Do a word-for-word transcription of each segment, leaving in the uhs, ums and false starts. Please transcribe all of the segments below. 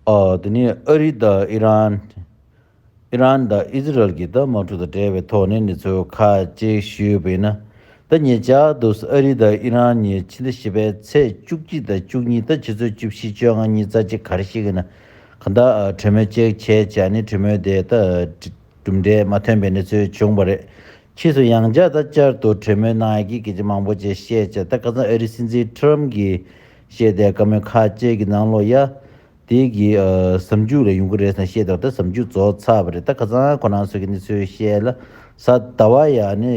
ཨ་དེ་ནས་ཨ་རི་དང་ཨི་རན། ཨི་རན་དང་ཨི་ཟི་རལ་གྱི་ད་དམག་འཁྲུག་དང་འབྲེལ་བའི་ཐོག་ནས་གནས་ཚུལ་ཁག་ཅིག་ཞུས་པ་ཡིན་ན། ད་ཉེ་ཆར་དུ་ཨ་རི་དང་ཨི་རན་གཉིས་ཕྱི་ཟླ་བཞི་པའི་ཚེས་བཅུ་གཅིག་དང་བཅུ་གཉིས། ད་ཆུ་ཚོད་བཅུ་བཞི་བཅོ་ལྔ་གཉིས་ཙམ་ཅིག་ག་རེ་ཞིག་ཡིན་ན། གང་ལྟར་གྲོས་མོལ་ཅིག་བྱས་བྱས་ནས་གྲོས་མོལ་དེ་ད་གྲུབ་འབྲས་མ་ཐོན་པའི་གནས་ཚུལ་བྱུང་བ་རེད། ཕྱིས་སུ་ཡང་བསྐྱར་ད་བསྐྱར་དུ་གྲོས་མོལ་གནང་ཡག་གི་སྐད་ཆ་མང་པོ་ཅིག་བཤད་བྱས། ད་ཁ་སང་ཨ་རིའི་སྲིད་འཛིན་ཁྲོམ་གྱིས་བཤད་དེ་བཀའ་མོལ་ཁག་ཅིག་གི་ནང་ལོགས་ཡ། དེ་གི་ཨ་ཟམ་འཇུག་ལ་ཡོང་གི་རེད་ཟེར་བཤད་འདུག་ད་ཟམ་འཇུག་རྫོགས་ཚར་བ་རེད། ད་ཁ་སང་ཁོ་རང་ཚོ་གི་གནས་ཚུལ་བཤད་ལ། གཟའ་ཟླ་བ་ཡ་ནི་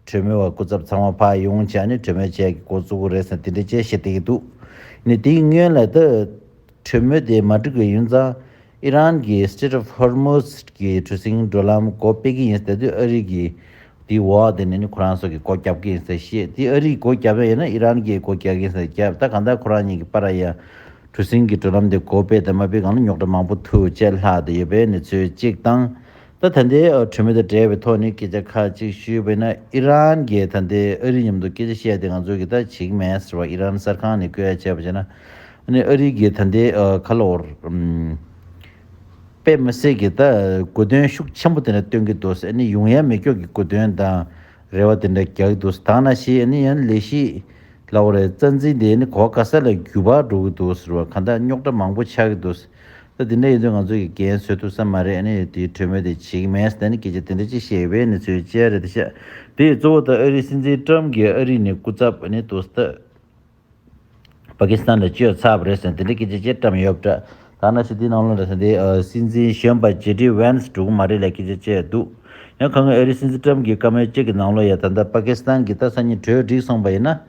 གྲོས་མོལ་བ་སྐུ་ཚབ་ཚང་མ་ཕར་ཡོང་བྱས་ནས་གྲོས་མོལ་བྱས་ཀྱི་འགོ་བཙུགས་ཀྱི་རེད་ཟེར་དེ་འདྲ་ཅིག་བཤད་བསྡད་ཀྱི་འདུག་ནི་དེའི་སྔོན་ལ་ད་གྲོས་མོལ་དེ་མ་འགྲིག་པའི་ཡུན་ཙང་ཨི་རན་གྱི་Strait of Hormuz གྱི་གྲུ་གཟིངས་འགྲོ་ལམ་སྒོ་ཕྱེ་གི་ཡིན་ཟེར་དུས་ཨ་རི་གི་དེའི་འོག་དེ་ནས་ནི་ཁོ་རང་ཚོ་གིས་སྒོ་རྒྱབ་ཀྱི་ཡིན་ཟེར་བཤད་དེ། ཨ་རིས་སྒོ་རྒྱབ་ཡ་ཡིན་ན་ཨི་རན་གྱིས་སྒོ་རྒྱག་གི་ཡིན་ཟེར་རྒྱབ། ད་གང་ལྟར་ཁོ་རང་གཉིས་ཀྱི་བར་ཡ་གྲུ་གཟིངས་ཀྱི་འགྲོ་ལམ་དེ་སྒོ་ཕྱེ་དང་མ་ཕྱེ་སྒང་ལ་རྙོག་དྲ་མང་པོ་ཐུག་བྱས་ལྷག་བསྡད་ཡོད་པའི་གནས་ཚུལ་གཅིག་དང་། ད་ད་ལྟའི་ཨ་གྲོས་མོལ་དང་འབྲེལ་བའི་ཐོག་ནས་སྐད་ཆ་ཁག་ཅིག་ཞུས་པ་ཡིན་ན། ཨི་རན་གྱིས་ད་ལྟའི་ཨ་རི་མཉམ་དུ་སྐད་ཆ་བཤད་དེ་ང་ཚོ་གིས་ད་བྱེད་ཀྱི་མེད་ཟེར་བ་ཨི་རན་གསར་ཁང་ནས་བཀོད་ཡ་བྱས་པ་བྱས་ན། ཨ་ནི་ཨ་རི་གིས་ད་ལྟའི་ཨ་ག་ལབ་དགོས་རེད། དཔེ་མི་སྲིད་ཀྱི་ད་གོ་དོན་ཤུགས་ཆེན་པོ་དེ་འདྲ་སྟོན་གྱི་འདུག་ཟེར། ཨ་ནི་ཡོང་ཡ་མེད་སྐྱོ་གི་གོ་དོན་དང་རེ་བ་དེ་འདྲ་རྒྱག་གི་འདུག་ཟེར། ད་ནང་བཞིན་ཨ་ནི་ཡང་ལས་གཞི་ལབ་དགོས་རེད། རྩ་འཛིན་དེ་ཨ་ནི་གོ་ག་ས་ལ་འགྱུར་བ་འགྲོ་གི་འདུག་ཟེར་བ། གང་ལྟར་རྙོག་དྲ་མང་པོ་ཆགས་ཀྱི་འདུག་ཟེར། ད་དེ་འདྲ་ཡིན་དུས་ང་ཚོ་གི་འགན་བཟོད་ཐུབ་ས་མ་རེད། ཨ་ནི་དེའི་གྲོས་མོལ་དེ་བྱེད་ཀྱི་མེད་ཟེར། ཨ་ནི་སྐད་ཆ་དེ་འདྲ་ཅིག་བཤད་ཡོད་པའི་གནས་ཚུལ་བཅས་རེད་ཤག་དེ་གཙོ་བོ་ད་ཨ་རིའི་སྲིད་འཛིན་ཀྲམ་གྱིས་ཨ་རི་ནས་སྐུ་ཚབ་ཨ་ནི་འདུག་ཟེར། ད། པ་ཀི་སི་ཐན་ལ་བསྐྱོད་ཚར་བ་རེད་ཟེར་དེ་འདྲའི་སྐད་ཆ་ཅིག་བཀྲམ་ཡོད་པ་འདྲ། ད་ནང་བཞིན་དེའི་ནང་ལོགས་ལ་ད་ལྟའི་ཨ་སྲིད་འཛིན་གཞོན་པ་ཇེ་ཌི་ཝན་སི་འགྲོ་གི་མ་རེད་ལབ་སྐད་ཆ་བཤད་འདུག་ཡང་གང་གི་ཨ་རིའི་སྲིད་འཛིན་ཀྲམ་གྱི་བཀའ་མོལ་གཅིག་གི་ནང་ལོགས་ཡ། ད་ལྟ་པ་ཀི་སི་ཐན་གྱི་ད་སང་ཉིན་གྲོས་འགྲིག་སོང་བ་ཡིན་ན།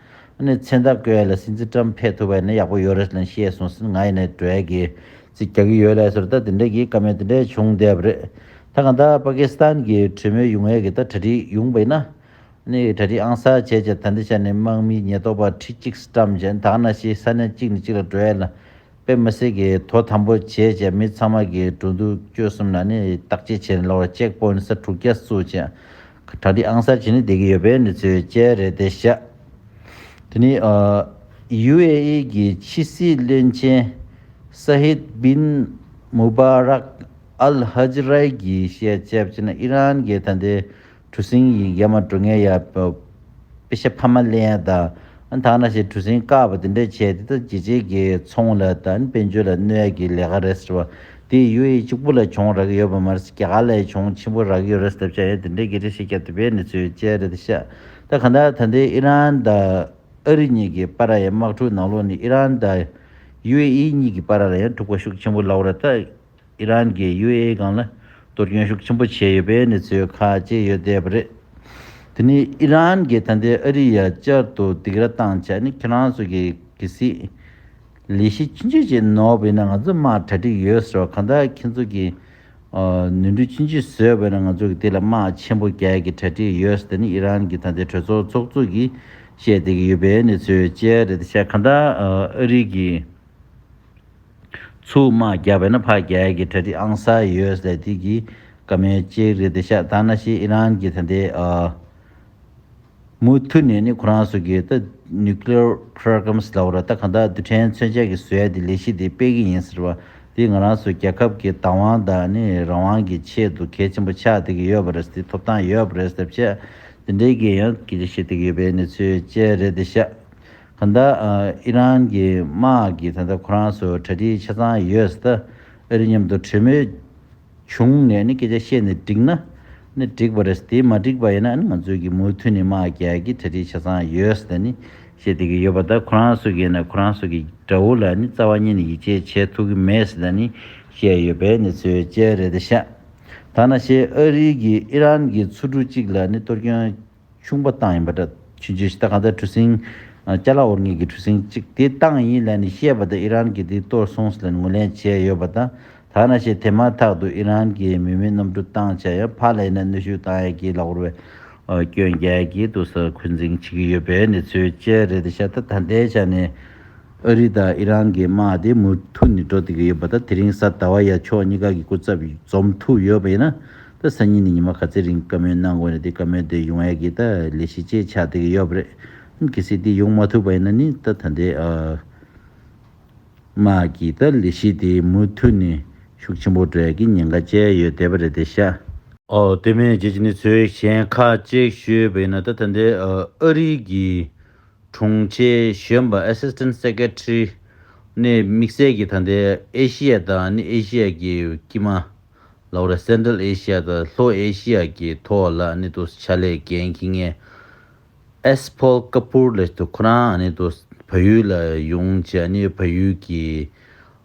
ཨ་ནི་མཚན་རྟགས་བཀོད་ཡ་ལ་སྲིད་འཛིན་ཀྲམ་ཕེབས་ཐུབ་པ་ཡིན་ན་ཡག་པོ་ཡོད་རེད་ལབ་བཤད་སོང་ཟེར། ང་ཡིན་ན་འགྲོ་ཡ་གི་ཅིག་རྒྱག་གི་ཡོད་ལབ་ཟེར། ད་དེ་འདྲ་གི་བཀའ་མོལ་དེ་འདྲ་བྱུང་བསྡད་པ་རེད། ད་གང་ལྟར་པ་ཀི་སི་ཐན་གྱི་གྲོས་མོལ་ཡོང་ཡ་གི་ད་གྲ་སྒྲིག་ཡོང་བ་ཡིན་ན། ནི་གྲ་སྒྲིག་ཨང་གསར་བྱས་བྱས། ད་ལྟའི་ཆ་ནས་དམག་མི་ཉེན་རྟོག་པ་ཁྲི་གཅིག་བཀྲམ་བྱས། ད་ག་ནང་བཞིན་ས་གནས་གཅིག་ནས་གཅིག་ལ་འགྲོ་ཡ་ལ་དཔེ་མི་སྲིད་ཀྱི་དོ་དམ་པོ་བྱས་བྱས། མི་ཚང་མ་གི་འགྲོ་འདུག་སྤྱོད་གསུམ་ལ་ནི་བརྟག་དཔྱད་བྱས་ནས་ལོག་ལ་ཅེག་པོ་ཡིན་ས་དྲུག་བརྒྱ་བཙུགས་བྱས་གྲ་སྒྲིག་ཨང་གསར་བྱས་ནས་བསྡད་ཀྱི་ཡོད་པའི་གནས་ཚུལ་བཅས་རེད་དེ་ཤག་དེ་ནི་ཨ་ཡུ་ཨེ་ཨི་གི་ཕྱི་སྲིད་བློན་ཆེན་ས་ཧིད་བིན་མུ་བ་རག་ཨལ་ཧ་ཇི་རའི་གིས་བཤད་བྱས་པ་བྱས་ན། ཨི་རན་གྱི་ད་ལྟའི་གྲུ་གཟིངས་ཡི་ཡར་མར་འགྲོ་མཁན་ཡ་པེ་ཤ་ཕ་མ་ལེན་ཡ་དང་། ཨ་ད་ནང་བཞིན་གྲུ་གཟིངས་བཀག་པ་དེ་འདྲ་བྱས་དེ་ད་རྒྱལ་སྤྱིའི་གི་ཚོང་ལ་དང་དཔལ་འབྱོར་ལ་གནོད་ཡ་གི་ལས་ཀ་རེད་ཟེར་བ། དེ་ཡུ་ཨེ་ཨི་གཅིག་པུ་ལ་གྱོང་རག་གི་ཡོད་པ་མ་རེད། རྒྱ་གར་ལ་ཡང་གྱོང་ཆེན་པོ་རག་གི་ཡོད་རེད་ཟེར་བྱས་ཡ། དེ་འདྲའི་སྐད་ཆ་བཤད་རྒྱབ་དེ་བས་ནི་ཚོས་བཅད་རེད་ཤག་ད་གང་ལྟར་ད་ལྟའི་ཨི་རན་དང་ཨ་རི་གཉིས་ཀྱི་བར་ཡ་དམག་འཁྲུག་ནང་ལོགས་ནས་ཨི་རན་དང་ཡུ་ཨེ་ཨི་གཉིས་ཀྱི་བར་ལ་ཡང་འཁྲུག་པ་ཤུགས་ཆེན་པོ་ལབ་དགོས་རེད། ད་ཨི་རན་གྱིས་ཡུ་ཨེ་ཨི་སྒང་ལ་གཏོར་སྐྱོན་ཤུགས་ཆེན་པོ་བྱས་ཡོད་པའི་གནས་ཚུལ་ཁག་ཅིག་ཡོད་བསྡད་པ་རེད། དེ་ནས་ཨི་རན་གྱིས་ད་ལྟའི་ཨ་རི་ཡ་བསྐྱར་དུ་སྡིགས་ར་བཏང་བྱས་ནས། ཁྱེད་རང་ཚོ་གིས་གལ་སྲིད་ལས་གཞི་ཆུང་ཆུང་ཅིག་ནོར་བ་ཡིན་ན་ང་ཚོ་དམག་གྲ་སྒྲིག་ཡོད་ཟེར་བ། གང་ལྟར་ཁྱེད་ཚོ་གིས་ཨ་ནོར་འཁྲུལ་ཆུང་ཆུང་བཟོས་པ་ཡིན་ན་ང་ཚོ་གིས་དེ་ལ་དམག་ཆེན་པོ་རྒྱག་ཡ་གི་གྲ་སྒྲིག་ཡོད་ཟེར་ནས་ཨི་རན་གྱི་ད་ལྟའི་གྲོས་ཚོགས་ཚོགས་གཙོ་གིས་བཤད་བསྡད་ཀྱི་ཡོད་པའི་གནས་ཚུལ་བཅས་རེད་ཤག་གང་ལྟར་ཨ་རི་གིས་ཚུར་དམག་རྒྱབ་པ་ཡིན་ན་ཕར་རྒྱག་ཡ་གི་གྲ་སྒྲིག་ཨང་གསར་ཡོད་ཟེར་དེ་གི་བཀའ་མོལ་གཅིག་རེད་དེ་ཤག་ད་ནང་བཞིན་ཨི་རན་གྱིས་ད་ལྟའི་ཨ་མུ་མཐུད་ནས་ནི་ཁོ་རང་ཚོ་གིས་ད་nuclear programs ལབ་དགོས་རེད། ད་གང་ལྟར་རྡུལ་ཕྲན་མཚོན་ཆ་གི་བཟོ་ཡ་དེ་ལས་གཞི་དེ་སྤེལ་གི་ཡིན་ཟེར་བ། དེ་ང་རང་ཚོ་རྒྱལ་ཁབ་ཀྱི་བདག་དབང་དང་ནི་རང་དབང་གི་ཆེད་དུ་གལ་ཆེན་པོ་ཆགས་བསྡད་ཀྱི་ཡོད་པ་རེད། དེ་ཐོབ་ཐང་ཡོད་པ་རེད་ཟེར་བྱས། དེ་འདྲའི་གི་ཡང་སྐད་ཆ་བཤད་བསྡད་ཀྱི་ཡོད་པའི་གནས་ཚུལ་བཅས་རེད་དེ་ཤག་གང་ལྟར་ཨ་ཨི་རན་གྱི་དམག་གི་ད་ལྟ་ཁོ་རང་ཚོ་གྲ་སྒྲིག་ཆ་ཚང་ཡོད་ཟེར། ད་ཨ་རི་མཉམ་དུ་གྲོས་མོལ་བྱུང་ནས་ནི་སྐད་ཆ་བཤད་ནས་འགྲིག་ན་ནི་འགྲིག་པ་རེད། དེ་མ་འགྲིག་པ་ཡིན་ན་ནི་ང་ཚོས་ཀྱི་མུ་མཐུད་ནས་དམག་རྒྱག་གི་གྲ་སྒྲིག་ཆ་ཚང་ཡོད་ཟེར་ནི་བཤད་བསྡད་ཀྱི་ཡོད་པ། ད་ཁོ་རང་ཚོ་གིས་ན་ཁོ་རང་ཚོ་གི་དགྲ་བོ་ལ་ནི་རྩ་བ་ཉིད་ནས་ཡིད་ཆེས་བྱེད་ཐུབ་ཀྱི་མེད་ཟེར་ནི་བཤད་ཡོད་པའི་གནས་ཚུལ་བཅས་རེད་དེ་ཤག་ད་ནང་བཞིན་ཨ་རི་གིས་ཨི་རན་གྱི་མཚོ་གྲུ་གཅིག་ལ་ནི་གཏོར་སྐྱོན་ཆུང་པ་བཏང་ཡིན་པ་འདྲ། ཆུང་ཆུང་ཞིག་ད་གང་ལྟར་གྲུ་གཟིངས་ཨ་ཅ་ལག་དབོར་མཁན་གྱི་གྲུ་གཟིངས་གཅིག་དེ་བཏང་ཡིན་ལབ་ནས་བཤད་པ་དང་། ཨི་རན་གྱིས་དེ་གཏོར་སོང་ཟེར་ནས་ངོས་ལེན་བྱས་ཡོད་པ་དང་། ད་ནང་བཞིན་དེ་མ་ཐག་ཏུ་ཨི་རན་གྱིས་མི་མེད་གནམ་གྲུ་བཏང་བྱས་ཡང་ཕར་ལ་ཡིན་ན་གནོན་ཤུགས་བཏང་ཡས་ཀྱི་ལབ་དགོས་རེད་པས། ཨ་སྐྱོན་རྒྱག་ཡས་ཀྱི་དུ་ས་འཁོན་འཛིང་བྱེད་ཀྱི་ཡོད་པའི་གནས་ཚུལ་བཅས་རེད་དེ་ཤག་ད་ད་ལྟའི་ཆ་ནས་ཨ་རི་དང་ཨི་རན་གྱི་དམག་དེ་མུ་མཐུད་ནས་འགྲོ་བསྡད་ཀྱི་ཡོད་པ་དང་། དེ་རིང་གཟའ་ཟླ་བ་ཡ་ཕྱོགས་གཉིས་ཀ་གི་སྐུ་ཚབ་འཛོམས་ཐུབ་ཡོད་པ་ཡིན་ན། ད་སང་ཉིན་ནས་ཉི་མ་ག་ཚོད་རིང་བཀའ་མོལ་གནང་དགོས་ན་དེ་བཀའ་མོལ་དེ་ཡོང་ཡ་གི་ད་ལས་གཞི་བཅས་ཆགས་བསྡད་ཀྱི་ཡོད་པ་རེད། གལ་སྲིད་དེ་ཡོང་མ་ཐུབ་པ་ཡིན་ན་ནི་ད་ད་ལྟའི་ཨ་ དམག་གི་ད་ལས་གཞི་དེ་མུ་མཐུད་ནས་ཤུགས་ཆེན་པོ་འགྲོ་ཡ་གི་ཉེན་ཁ་བཅས་ཡོད་བསྡད་པ་རེད་དེ་ཤག་ཨོ་དེ་མིན་རྒྱལ་སྤྱི་གནས་ཚུལ་གཞན་ཁག་ཅིག་ཞུས་པ་ཡིན་ན། ད་ད་ལྟའི་ཨ་ཨ་རི་གི་དྲུང་ཆེ་གཞོན་པ་Assistant Secretary ནས་དམིགས་བསལ་གྱི་ད་ལྟའི་ཨེ་ཤི་ཡ་དང་ནི་ཨེ་ཤི་ཡ་གི་དཀྱིལ་མ་ལབ་ར། Central Asia དང་ལྷོ་ཨེ་ཤི་ཡ་གི་ཐོག་ལ་ནི་དུ་ཕྱག་ལས་འགན་འཁྱེར་མཁན་ཨེས་པོལ་ཀ་པུར་ལབ་དུས་ཁོ་རང་ཨ་ནི་དུ་བལ་ཡུལ་ལ་ཡོང་བྱས་ཨ་ནི་བལ་ཡུལ་གྱི་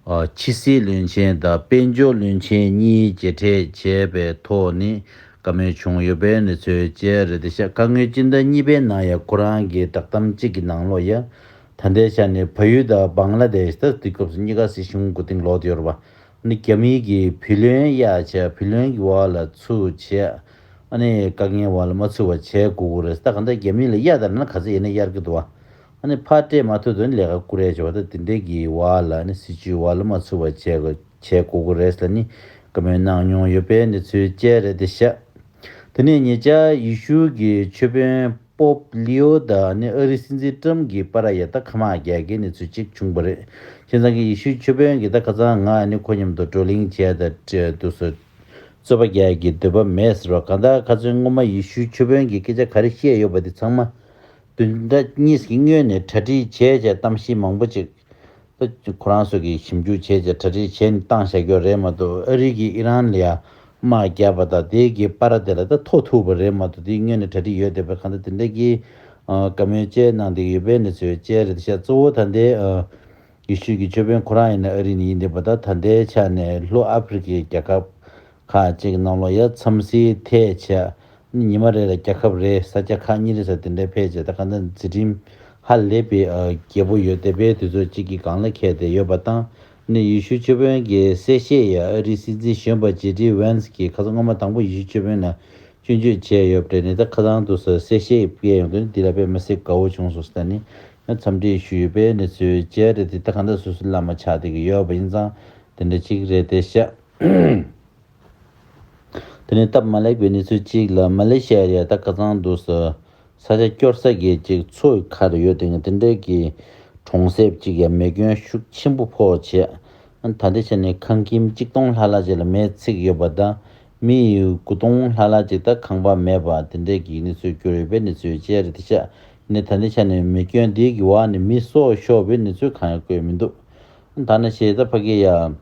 ཨ་ཕྱི་སྲིད་བློན་ཆེན་དང་དཔལ་འབྱོར་བློན་ཆེན་གཉིས་མཇལ་འཕྲད་བྱས་པའི་ཐོག་ནས་བཀའ་མོལ་བྱུང་ཡོད་པའི་གནས་ཚུལ་བཅས་རེད་དེ་ཤག་ཁ་སྔོན་སྤྱི་ཟླ་གཉིས་པའི་ནང་ཡ་ཁོ་རང་གི་བསྒྲགས་གཏམ་གཅིག་གི་ནང་ལོགས་ཡ། ད་ལྟའི་ཆ་ནས་བལ་ཡུལ་དང་བང་ལ་དེ་ཤ་ད་དུས་སྐབས་སུ་གཉིས་ཀ་སྲིད་གཞུང་མགོ་རྟིང་ལོག་དེ་ཡོད་རེད་པ། ནི་རྒྱ་མིའི་གི་བུ་ལོན་གཡར་བྱས་བུ་ལོན་གྱི་འོག་ལ་ཚུད་བྱས། ཨ་ནི་དཀའ་ངལ་འོག་ལ་མ་ཚུད་པ་བྱས་དགོས་ཀྱི་རེད། ད་གང་ལྟར་རྒྱ་མི་ལ་གཡར་ད་ན་ག་ཚོད་ཡིན་ན་གཡར་གྱི་འདུག་བ། ཨ་ནི་ཕར་སྤྲད་མ་ཐུབ་དུས་ནི་ལས་ཀ་བསྐུར་ཡས་བྱས་པ་ད་དེ་འདྲས་ཀྱི་འོག་ལ་ནི་སྲིད་བྱུས་འོག་ལ་མ་ཚུད་པ་བྱས་དགོས་བྱས་དགོས་ཀྱི་རེད་ལབ་ནི་བཀའ་མོལ་གནང་མྱོང་ཡོད་པའི་གནས་ཚུལ་བཅས་རེད་དེ་ཤག་དེ་ནས་ཉེ་ཆར་ཡེ་ཤུ་གི་ཆོས་དཔོན་པོབ་ལིའོ་དང་ནི་ཨ་རིའི་སྲིད་འཛིན་ཏྲམ་གྱི་བར་ཡ་ད་ཁ་དམག་རྒྱག་གི་གནས་ཚུལ་གཅིག་བྱུང་བ་རེད། བྱས་ཙང་གི་ཡེ་ཤུའི་ཆོས་དཔོན་གྱིས་ད་ཁ་སང་ང་ནི་ཁོ་མཉམ་དུ་བགྲོ་གླེང་བྱས་དང་འབྲེལ་དུས་སུ་རྩོད་པ་རྒྱག་གི་འདོད་པ་མེད་ཟེར་བ། གང་ལྟར་ཁ་སང་སྔོན་མ་ཡེ་ཤུའི་ཆོས་དཔོན་གྱིས་སྐད་ཆ་ག་རེ་བཤད་ཡོད་པ་དེ་ཚང་མ་བདུན་ཕྲག་གཉིས་ཀྱི་སྔོན་ནས་གྲ་སྒྲིག་བྱས་བྱས་གཏམ་བཤད་མང་པོ་ཅིག་ད་ཁོ་རང་ཚོ་གིས་ཞིབ་འཇུག་བྱས་བྱས་གྲ་སྒྲིག་བྱས་ནས་བཏང་བཞག་ཡོད་རེད་མ་གཏོགས། ཨ་རི་གིས་ཨི་རན་ལ་ཡ་དམག་བརྒྱབ་པ་དང་དེ་གི་པར་དེ་ལ་ད་ཐོ་ཐུག་པ་རེད་མ་གཏོགས། དེའི་སྔོན་ནས་གྲ་སྒྲིག་ཡོད་བསྡད་པའི་གང་ལྟར་དེ་འདྲ་གི་ཨ་བཀའ་མོལ་བཅས་གནང་བསྡད་ཡོད་པའི་གནས་ཚུལ་བཅས་རེད་ཤག་གཙོ་བོ་ད་ལྟའི་ཨ་ཡེ་ཤུ་གི་ཆོས་དཔོན་ཁོ་རང་ཡིན་ན་ཨ་རི་ནས་ཡིན་བསྡད་པ་དང་། ད་ལྟའི་ཆ་ནས་ལྷོ་ཨ་ཕི་རི་ཀའི་རྒྱལ་ཁབ་ཁག་ཅིག་ནང་ལོགས་ཡ་འཚམས་གཟིགས་ཐད་བྱས། ཉི་མ་རེ་ལ་རྒྱལ་ཁབ་རེ་ས་ཆ་ཁག་གཉིས་རེ་ས་དེ་འདྲའི་ཕལ་ཆེར་ད་གང་ལྟར་འཛིན་རིམ་ཧ་ལས་པའི་ཨ་རྒྱས་པོ་ཡོད་བསྡད་པའི་དུས་ཚོད་ཅིག་གི་སྒང་ལ་འཁེལ་བསྡད་ཡོད་པ་དང་། ནི་ཡེ་ཤུ་ཆོས་དཔོན་གྱི་གསལ་བཤད་ཡ་ཨ་རིའི་སྲིད་འཛིན་གཞོན་པ་ཇེ་ཌི་ཝན་སི་གིས་ཁ་སང་སྔོན་མ་དང་པོ་ཡེ་ཤུ་ཆོས་དཔོན་ལ་སྐྱོན་བརྗོད་བྱས་ཡོད་པ་རེད། ནི་ད་ཁ་སང་དུས་སུ་གསལ་བཤད་སྤེལ་ཡོང་དུས་འདི་ལ་དཔེ་མི་སྲིད་དགའ་བོ་བྱུང་སོང་ཟེར་ནི་འཚམས་འདྲི་ཞུས་ཡོད་པའི་གནས་ཚུལ་བཅས་རེད་དེ། ད་གང་ལྟར་སོ་སོ་བླ་མ་ཆགས་བསྡད་ཀྱི་ཡོད་པ་ཡིན་ཙང་དེ་འདྲ་ཅིག་རེད་དེ་ཤག་དེ་ནས་སྟབས་མ་ལེགས་པའི་གནས་ཚུལ་གཅིག་ལ་མ་ལེ་ཤི་ཡ་ཡ་ད་ཁ་སང་དུས་སུ་ས་ཆ་སྐྱོར་ས་གི་ཅིག་མཚོ་ཡི་ཁར་ཡོད་དེ་ནི་དེ་འདྲའི་གི་གྲོང་གསེབ་ཅིག་ཡ་མེ་སྐྱོན་ཤུགས་ཆེན་པོ་ཕོག་བྱས། ད་ལྟའི་ཆ་ནས་ཁང་ཁྱིམ་གཅིག་སྟོང་ལྷག་ལྷག་ཅིག་ལ་མེ་ཚིག་ཡོད་པ་དང་། མི་ཡི་དགུ་སྟོང་ལྷག་ལྷག་ཅིག་ད་ཁང་པ་མེད་པ་དེ་འདྲའི་གི་གནས་ཚུལ་གྱུར་ཡོད་པའི་གནས་ཚུལ་བཅས་རེད་དེ་ཤག་ནས་ད་ལྟའི་ཆ་ནས་མེ་སྐྱོན་འདི་གི་འོག་ནས་མི་སྲོག་ཤོར་བའི་གནས་ཚུལ་གང་ཡང་བཀོད་མི་འདུག་ད་ནི་ཞེས་ད་ཕ་གི་ཡ།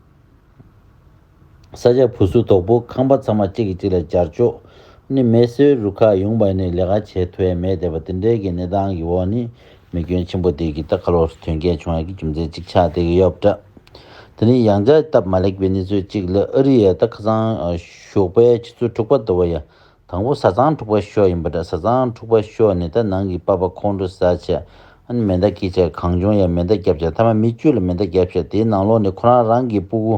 ས་ཆ་བུ་སུ་དོག་པོ་ཁང་པ་ཚང་མ་གཅིག་གིས་གཅིག་ལ་སྦྱར་ཕྱོགས། ནི་མེ་གསོད་རུ་ཁག་ཡོང་བ་ནི་ལས་ཀ་བྱེད་ཐུབ་ཡ་མེད་བསྡད་པ་དེ་འདྲའི་གི་གནས་སྟངས་ཀྱི་འོག་ནི་མེ་སྐྱོན་ཆེན་པོ་དེ་གི་ད་ཁ་ལོ་དོན་རྐྱེན་བྱུང་ཡ་གི་རྒྱུ་མཚན་གཅིག་ཆགས་བསྡད་ཀྱི་ཡོད་པ་འདྲ། དེ་ནི་ཡང་བསྐྱར་སྟབས་མ་ལེགས་པའི་གནས་ཚུལ་གཅིག་ལ་ཨ་རི་ཡ་ད་ཁ་སང་ཞོགས་པའི་ཆུ་ཚོད་དྲུག་པ་དུ་བ་ཡ། དང་པོ་བཟའ་ཚང་འཁྲུག་པ་ཤོར་ཡིན་པ་འདྲ། བཟའ་ཚང་འཁྲུག་པ་ཤོར་ནས་ད་ནང་གི་པགས་པ་ཁོང་ཁྲོ་ཟ་བྱས། ཨ་ནི་མེ་མདའ་འཁྱེར་བྱས་གང་བྱུང་ཡང་མེ་མདའ་བརྒྱབ་བྱས་མཐའ་མ་མི་བཅུ་ལ་མེ་མདའ་བརྒྱབ་བྱས་དེའི་ནང་ལོགས་ནས་ཁོ་རང་རང་གི་སྤུ་གུ་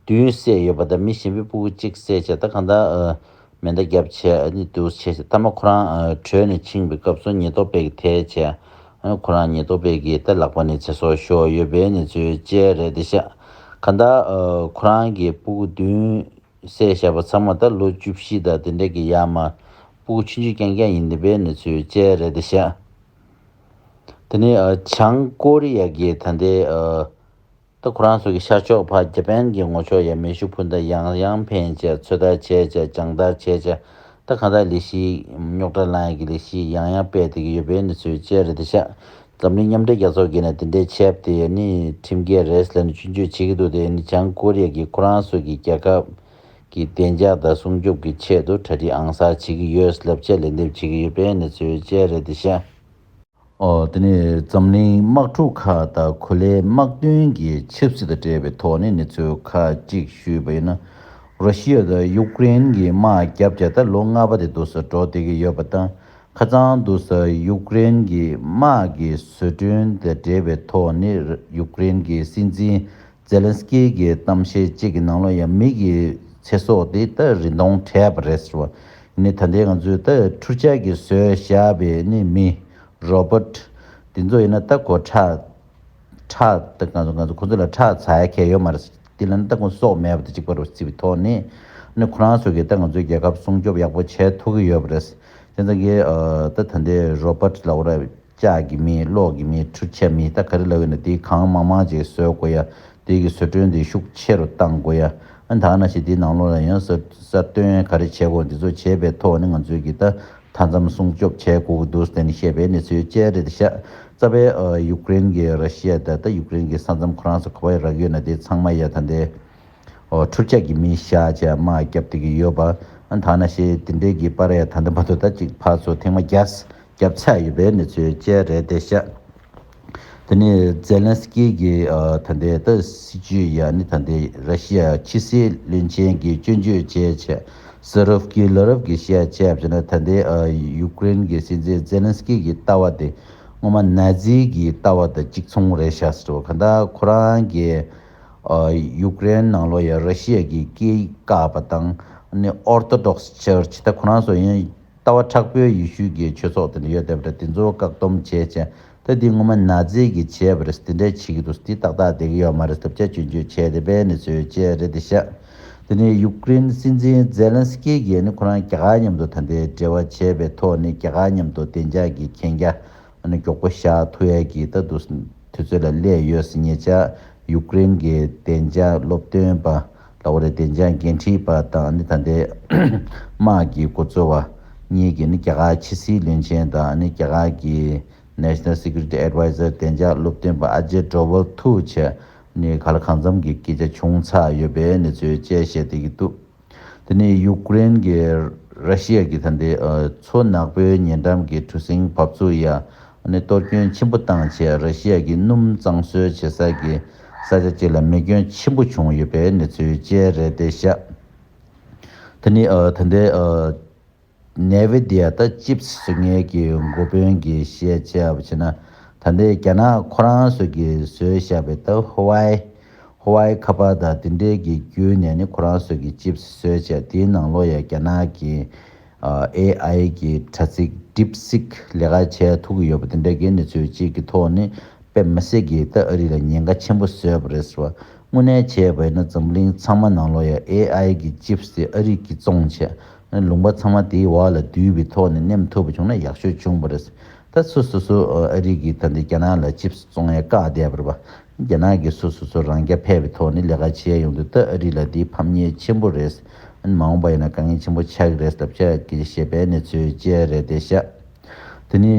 བདུན་བསད་ཡོད་པ་དང་མི་གཞན་པའི་སྤུ་གུ་གཅིག་བསད་བྱས་ད་གང་ལྟར་ཨ་མེ་མདའ་བརྒྱབ་བྱས་ཨ་ནི་འདུག་བྱས་བྱས་མཐའ་མ་ཁོ་རང་ཨ་བྲོས་ནས་ཕྱིན་པའི་སྐབས་སུ་ཉེན་རྟོག་པས་ཀྱིས་དེད་བྱས་ཨ་ནི་ཁོ་རང་ཉེན་རྟོག་པས་ཀྱིས་ད་ལག་པ་ནས་ཚེ་སྲོག་ཤོར་ཡོད་པའི་གནས་ཚུལ་བཅས་རེད་དེ་ཤག་གང་ལྟར་ཨ་ཁོ་རང་གི་སྤུ་གུ་བདུན། བསད་བཞག་པ་ཚང་མ་ད་ལོ་བཅུ་བཞི་དང་དེ་འདྲ་གི་ཡར་མར་སྤུ་གུ་ཆུང་ཆུང་རྐྱང་རྐྱང་ཡིན་བསྡད་པའི་གནས་ཚུལ་བཅས་རེད་དེ་ཤག་དེ་ནས་ཨ་བྱང་ཀོ་རི་ཡ་གི་ད་ལྟའི་ཨ་ད་ཁོ་རང་ཚོ་གི་ཤར་ཕྱོགས་ཕར་ཇ་པན་གྱི་ངོ་ཕྱོགས་ཡ་མེ་ཤུགས་འཕུར་མདའ་ཡང་ཡང་འཕེན་བྱས་ཚོད་ལྟ་བྱས་བྱས་སྦྱང་བརྡར་བྱས་བྱས་ད་གང་ལྟར་ལས་གཞི་རྙོག་དྲ་ལངས་ཡ་གི་ལས་གཞི་ཡང་ཡང་སྤེལ་བསྡད་ཀྱི་ཡོད་པའི་གནས་ཚུལ་བཅས་རེད་དེ་ཤག་འཛམ་གླིང་མཉམ་འབྲེལ་རྒྱལ་ཚོགས་ཀྱིས་ནས་དེ་འདྲའི་བྱས་པ་དེ་ནི་ཁྲིམས་འགལ་རེད་ཟེར་ནས་སྐྱོན་བརྗོད་བྱེད་ཀྱི་འདུག་དེ་ནི་བྱང་ཀོ་རི་ཡ་གིས་ཁོ་རང་ཚོ་གི་རྒྱལ་ཁབ་ཀྱི་བདེ་འཇགས་དང་སྲུང་སྐྱོབ་ཀྱི་ཆེད་དུ་གྲ་སྒྲིག་ཨང་གསར་བྱེད་ཀྱི་ཡོད་ལབ་བྱས་ལན་འདེབས་བྱེད་ཀྱི་ཡོད་པའི་གནས་ཚུལ་བཅས་རེད་དེ་ཤག་ཨོ་དེ་ནི་འཛམ་གླིང་དམག་འཁྲུག་ཁག་དང་གོ་ལའི་དམག་དོན་གྱི་ཆབ་སྲིད་དང་འབྲེལ་བའི་ཐོག་ནས་གནས་ཚུལ་ཁག་ཅིག་ཞུས་པ་ཡིན་ན། ར་ཤི་ཡ་དང་ཡུཀ་རེན་གྱི་དམག་བརྒྱབ་བྱས་ད་ལོ་ལྔ་པ་དེ་འདུག་སེ་འགྲོ་བསྡད་ཀྱི་ཡོད་པ་དང་། ཁ་སང་དུས་ཡུཀ་རེན་གྱི་དམག་གི་བཟོ་སྐྲུན་དང་འབྲེལ་བའི་ཐོག་ནས་ཡུཀ་རེན་གྱི་སྲིད་འཛིན་ཛེ་ལན་སི་ཀི་གི་གཏམ་བཤད་ཅིག་གི་ནང་ལོགས་ཡང་མི་གི་ཚེ་སྲོག་དེ་ད་རིན་གོང་བྲལ་བ་རེད་ཟེར་བ་ནི། ད་ལྟའི་ང་ཚོས་ད་འཕྲུལ་ཆས་ཀྱིས་བཟོས་བཞག་པའི་ནི་མི་རོ་བོ་ཊི་དེ་ཚོ་ཡིན་ན་ད་གོ་ཁྲག་ཁྲག་ད་ང་ཚོ་ང་ཚོ་ཁོ་ཚོ་ལ་ཁྲག་འཛག་ཡ་གང་ཡང་ཡོད་མ་རེད། དེ་ལ་ནི་ད་ཁོ་སྲོག་མེད་པ་དང་གཅིག་པ་རེད་བརྩིས་པའི་ཐོག་ནས་ནི་ཁོ་རང་ཚོ་གིས་ད་ང་ཚོའི་རྒྱལ་ཁབ་སྲུང་སྐྱོབ་ཡག་པོ་བྱས་ཐུབ་ཀྱི་ཡོད་པ་རེད། དེ་ཚོ་གིས་ཨ་ད་ད་ལྟའི་རོ་བོ་ཊི་ལབ་དགོས་རེད། ལྕགས་ཀྱི་མེ་གློག་གི་མེ་འཕྲུལ་ཆས་མེ་ད་ག་རེ་ལབ་ཡོད་ན་དེ་གང་མང་མང་ཅིག་བཟོ་དགོས་ཡ། དེ་གི་བཟོ་སྐྲུན་དེ་ཤུགས་ཆེ་རུ་གཏང་དགོས་ཡ། ཨ་ད་ནང་བཞིན་དེའི་ནང་ལོགས་ལ་ཡང་གསར་གསར་གཏོད་ག་རེ་བྱེད་དགོས་འདི་ཚོ་བྱས་པའི་ཐོག་ནས་ང་ཚོའི་གི་ད་མཐའ་མཚམས་སྲུང་སྐྱོབ་བྱེད་དགོས་ཀྱི་འདུག་ཟེར་ནས་བཤད་པའི་གནས་ཚུལ་བཅས་རེད་ཤག་རྩ་བའི་ཨ་ཡུཀ་རེན་གྱི་ར་ཤི་ཡ་ད་ད་ཡུཀ་རེན་གྱི་ས་མཚམས་ཁོ་རང་ཚོ་ག་པར་རག་ཡོད་ན་དེ་ཚང་མ་ཡ་ད་འདི། འཕྲུལ་ཆས་ཀྱི་མི་བཞག་བྱས་དམག་བརྒྱབ་བསྡད་ཀྱི་ཡོད་པ། ཨ་ད་ནང་བཞིན་དེ་འདྲའི་གི་པར་ཡ་ད་ལྟ་བར་དུ་ད་ཅིག་ཕར་ཚུར་ཐེངས་མ་བརྒྱ་བརྒྱབ་ཚར་ཡོད་པའི་གནས་ཚུལ་བཅས་རེད་བསྡད་ཤག་དེ་ནས་ཛེ་ལན་སི་ཀི་གི་ཨ་ད་ལྟའི་ད་སྲིད་ཇུས་ཡ་ནི་ད་ལྟའི་ར་ཤི་ཡ་ཕྱི་སྲིད་བློན་ཆེན་གྱིས་སྐྱོན་བརྗོད་བྱས་བྱས་ས་རབ་ཀྱི་ལ་རབ་ཀྱི་བཤད་བྱས་བྱས་ན་ད་ལྟའི་ཨ་ཡུཀ་རེན་གྱི་སྲིད་འཛིན་ཛེ་ལན་སི་ཀི་གི་ལྟ་བ་དེ་སྔོན་མ་ན་ཛི་གི་ལྟ་བ་དང་གཅིག་མཚུངས་རེད་ཤག་ཟེར་བ་ག་ད་ཁོ་རང་གི་ཨ་ཡུཀ་རེན་ནང་ལོགས་ཡ་ར་ཤི་ཡ་གི་སྐད་བཀག་པ་དང་ནི་ཨོར་ཐོ་ཌོག་སི་ཆར་ཆི་ད་ཁོ་རང་ཚོ་ཡིན་ལྟ་བ་དྲག་པོའི་ཡེ་ཤུ་གི་ཆོས་ཚོགས་དེ་འདྲ་ཡོད་བསྡད་པ་འདྲ་དེ་ཚོ་བཀག་སྡོམ་བྱས་བྱས་ད་འདི་སྔོན་མ་ན་ཛི་གི་བྱས་པ་རེད་དེ་འདྲ་བྱེད་ཀྱི་འདུག་དེ་ཏག་ཏག་བསྡད་ཀྱི་ཡོད་མ་རེད་ཐབས་ཆག་སྐྱོན་བརྗོད་བྱས་བསྡད་པའི་གནས་ཚུལ་བཅས་རེད་དེ་ཤག་དེ་ནས་ཡུཀ་རེན་སྲིད་འཛིན་ཛེ་ལན་སི་ཀི་གིས་ནི་ཁོ་རང་རྒྱ་གར་མཉམ་དུ་ད་ལྟའི་འབྲེལ་བ་བྱས་པའི་ཐོག་ནས་རྒྱ་གར་མཉམ་དུ་བདེ་འཇགས་ཀྱི་གན་རྒྱ། ཨ་ནི་མགྱོགས་པོ་བཞག་ཐུབ་ཡས་ཀྱི་ད་དུ་དུས་ཚོད་ལ་སླེབས་ཡོད་ཟེར་ཉེ་ཆར་ཡུཀ་རེན་གྱི་བདེ་འཇགས་སློབ་སྟོན་པ་ལ་འོ་རེ་བདེ་འཇགས་འགན་འཁྲི་པ་དང་ཨ་ནི་ད་ལྟའི་དམག་གི་འགོ་གཙོ་བ་གཉིས་ཀྱིས་ནི་རྒྱ་གར་ཕྱི་སྲིད་བློན་ཆེན་དང་ཨ་ནི་རྒྱ་གར་གྱི་National Security Adviser བདེ་འཇགས་སློབ་སྟོན་པ་ཨ་ཇེ་ཌོ་ཝལ་ཐུག་བྱས་ནི་ག་ལ་གང་འཚམ་གྱི་སྐད་ཆ་བྱུང་ཚར་ཡོད་པའི་གནས་ཚུལ་བཅས་བཤད་བསྡད་ཀྱི་འདུག་དེ་ནས་ཡུཀ་རེན་གྱིས་ར་ཤི་ཡ་གི་ད་ལྟའི་ཨ་མཚོ་ནག་པོའི་ཉེ་འགྲམ་གྱི་གྲུ་གཟིངས་བབས་ཚུགས་ཡ་ཨ་ནི་གཏོར་སྐྱོན་ཆེན་པོ་བཏང་བྱས་ར་ཤི་ཡ་གི་སྣུམ་གཙང་བཟོ་བྱེད་ས་གི་ས་ཆ་གཅིག་ལ་མེ་སྐྱོན་ཆེན་པོ་བྱུང་ཡོད་པའི་གནས་ཚུལ་བཅས་རེད་བསྡད་ཤག་དེ་ནི་ཨ་ད་ལྟའི་ཨ་ནེ་ཝི་དི་ཡ་ད་ཅིབ་སི་བཟོ་མཁན་གྱི་འགོ་དཔོན་གྱིས་བཤད་བྱས་པ་བྱས་ན་ད་ལྟའི་རྒྱ་ནག་ཁོ་རང་ཚོ་གིས་བཟོས་བཞག་པའི་ད་ཧོ་ཝའི་ཧོ་ཝའི་ཁ་པར་དང་དེ་འདྲའི་གི་བརྒྱུད་ནས་ནི་ཁོ་རང་ཚོ་གི་ཅིབ་སི་བཟོས་བྱས་དེའི་ནང་ལོགས་ཡ་རྒྱ་ནག་གི་ཨ་ཨེ་ཨའི་གི་དྲ་ཚིགས་ཌིབ་སིག་ལས་ཀ་བྱས་ཐུབ་ཀྱི་ཡོད་པ་དེ་འདྲ་གི་གནས་ཚུལ་གཅིག་གི་ཐོག་ནི་དཔེ་མི་སྲིད་ཀྱི་ད་ཨ་རི་ལ་ཉེན་ཁ་ཆེན་པོ་བཟོས་པ་རེད་ཟེར་བ། དངོས་གནས་བྱས་པ་ཡིན་ན་འཛམ་གླིང་ཚང་མ་ནང་ལོགས་ཡ་ཨེ་ཨའི་གི་ཅིབ་སི་དེ་ཨ་རི་གིས་བཙོངས་བྱས་ལུང་པ་ཚང་མ་དེའི་འོག་ལ་བསྡུས་པའི་ཐོག་ནས་མནན་ཐུབ་པ་བྱུང་ན་ཡག་ཤོས་བྱུང་བ་རེད། ད་སོ་སོ་སོ་ཨ་རི་གིས་ད་ལྟ་རྒྱ་ནག་ལ་ཅིབ་སི་བཙོང་ཡ་བཀག་བསྡད་པ་རེད་པ། རྒྱ་ནག་གིས་སོ་སོ་སོ་རང་རྐྱ་འཕེར་བའི་ཐོག་ནས་ལས་ཀ་བྱས་ཡོང་དུས་ད་ཨ་རི་ལ་འདི་ཕམ་ཉེས་ཆེན་པོ་རེད། མ་འོངས་པ་ཡིན་ན་དཀའ་ངལ་ཆེན་པོ་ཆགས་ཀྱི་རེད་ཟེར་བཤད་ཀྱི་བཤད་པའི་གནས་ཚུལ་བཅས་རེད་དེ་ཤག་དེ་ནི་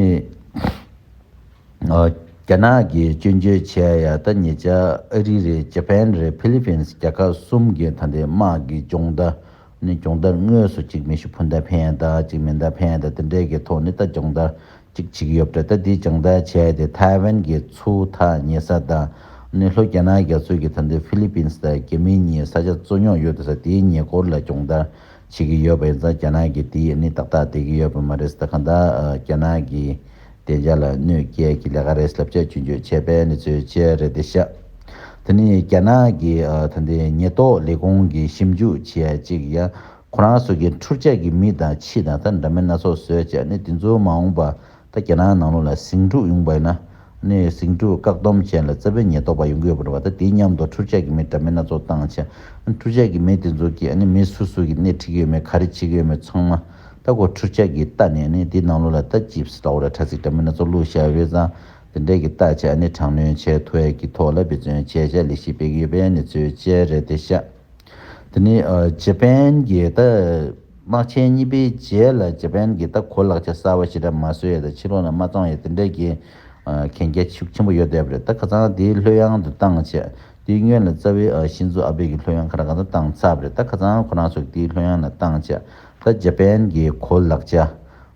ཨ་རྒྱ་ནག་གིས་སྐྱོན་བརྗོད་བྱས་ཡ་ད་ཉེ་ཆར་ཨ་རི་རེད་ཇ་པན་རེད་ཕི་ལི་པིན་སི་རྒྱལ་ཁབ་གསུམ་གྱི་ད་ལྟའི་དམག་གི་སྦྱོང་བརྡར་ནི་སྦྱོང་བརྡར་དངོས་སུ་གཅིག་མེ་ཤུགས་འཕུར་མདའ་འཕེན་ཡ་ད་གཅིག་མེ་མདའ་འཕེན་ཡ་ད་དེ་འདྲའི་གི་ཐོག་ནི་ད་སྦྱོང་བརྡར། གཅིག་བྱེད་ཀྱི་ཡོད་པ་རེད། ད་དེའི་སྦྱོང་བརྡར་བྱས་ཏེ་ཐའེ་ཝན་གྱི་མཚོ་ཐག་ཉེ་ས་དང་ནི་ལྷོ་རྒྱ་ནག་རྒྱ་མཚོ་གི་ད་ལྟའི་ཧྥི་ལི་པིན་སི་དང་རྒྱ་མི་གཉིས་ས་ཆ་རྩོད་རྙོག་ཡོད་དེ་ས་དེའི་ཉེ་འཁོར་ལ་སྦྱོང་བརྡར་བྱེད་ཀྱི་ཡོད་པ་ཡིན་ཙང་རྒྱ་ནག་གིས་དེ་ནི་ཏག་ཏག་བསྡད་ཀྱི་ཡོད་པ་མ་རེད་ད་གང་ལྟར་རྒྱ་ནག་གི་བདེ་འཇགས་ལ་གནོད་སྐྱེལ་གྱི་ལས་ཀ་རེད་ལབ་བྱས་སྐྱོན་བརྗོད་བྱས་པའི་གནས་ཚུལ་བཅས་རེད་དེ་ཤག་དེ་ནི་རྒྱ་ནག་གི་ད་ལྟའི་ཉེན་རྟོག་ལས་ཁུངས་ཀྱི་ཞིབ་འཇུག་བྱས་ཡ་གཅིག་ཡ། ཁོ་རང་ཚོ་གི་འཕྲུལ་ཆས་ཀྱི་མི་དང་ཁྱི་དང་ད་འདྲ་མིན་སྣ་ཚོགས་བཟོས་བྱས་ནི་དེ་ཚོ་མ་འོངས་པ་ད་རྒྱ་ནག་ནང་ལོགས་ལ་ཟིང་འཁྲུག་ཡོང་པ་ཡིན་ན་ནི་ཟིང་འཁྲུག་བཀག་སྡོམ་བྱས་ལ་རྩ་བའི་ཉེན་རྟོག་པ་ཡོང་གི་ཡོད་པ་རེད་བ། ད་དེའི་མཉམ་དུ་འཕྲུལ་ཆས་ཀྱི་མི་འདྲ་མིན་སྣ་ཚོགས་བཏང་བྱས་འཕྲུལ་ཆས་ཀྱི་མི་དེ་ཚོ་གིས་ནི་མི་སུ་སུ་གིས་སྣེ་ཁྲིད་ཀྱི་ཡོད་མེད་ག་རེ་བྱེད་ཀྱི་ཡོད་མེད་ཚང་མ་ད་ཁོ་འཕྲུལ་ཆས་ཀྱིས་ལྟ་ནས་ནི་དེ་ནང་ལོགས་ལ་ད་ཅིབ་སི་ལྟ་བུ་ལ་དྲ་ཚིགས་འདྲ་མིན་སྣ་ཚོགས་བླུགས་བཞག་ཡོད་ཙང་དེ་འདྲས་ཀྱི་ལྟ་བྱས་ནི་དྲག་གནོན་བྱས་ཐུབ་ཡས་ཀྱི་ཐོག་ལ་འབད་བརྩོན་བྱས་བྱས་ལས་གཞི་སྤེལ་གྱི་ཡོད་པའི་གནས་ཚུལ་བཅས་རེད་དེ་ཤག་དེ་ནི་ཨ་ཇ་པན་གྱི་ད་དམག་ཆེན་གཉིས་པའི་རྗེས་ལ་ཇ་པན་གྱི་ད་གོ་ལག་ཆ་གསར་བ་ཞིག་ར་མ་བཟོ་ཡ་ད་ཕྱི་ལོགས་ལ་མ་བཙོང་ཡ་དེ་འདྲས་ཀྱི་ཨ་གན་རྒྱ་ཤུགས་ཆེན་པོ་ཡོད་བསྡད་པ་རེད། ད་ཁ་སང་དེའི་ལྷོད་ཡངས་དུ་བཏང་བྱས་དེའི་སྔོན་ལ་རྩ་བའི་ཨ་ཤིན་ཛོ་ཨ་བྷེ་གི་ལྷོད་ཡངས་ཁ་ར་ག་ཚ་བཏང་ཚར་བ་རེད། ད་ཁ་སང་ཁོ་རང་ཚོ་དེའི་ལྷོད་ཡངས་ལ་བཏང་བྱས་ད་ཇ་པན་གྱི་གོ་ལག་ཆ།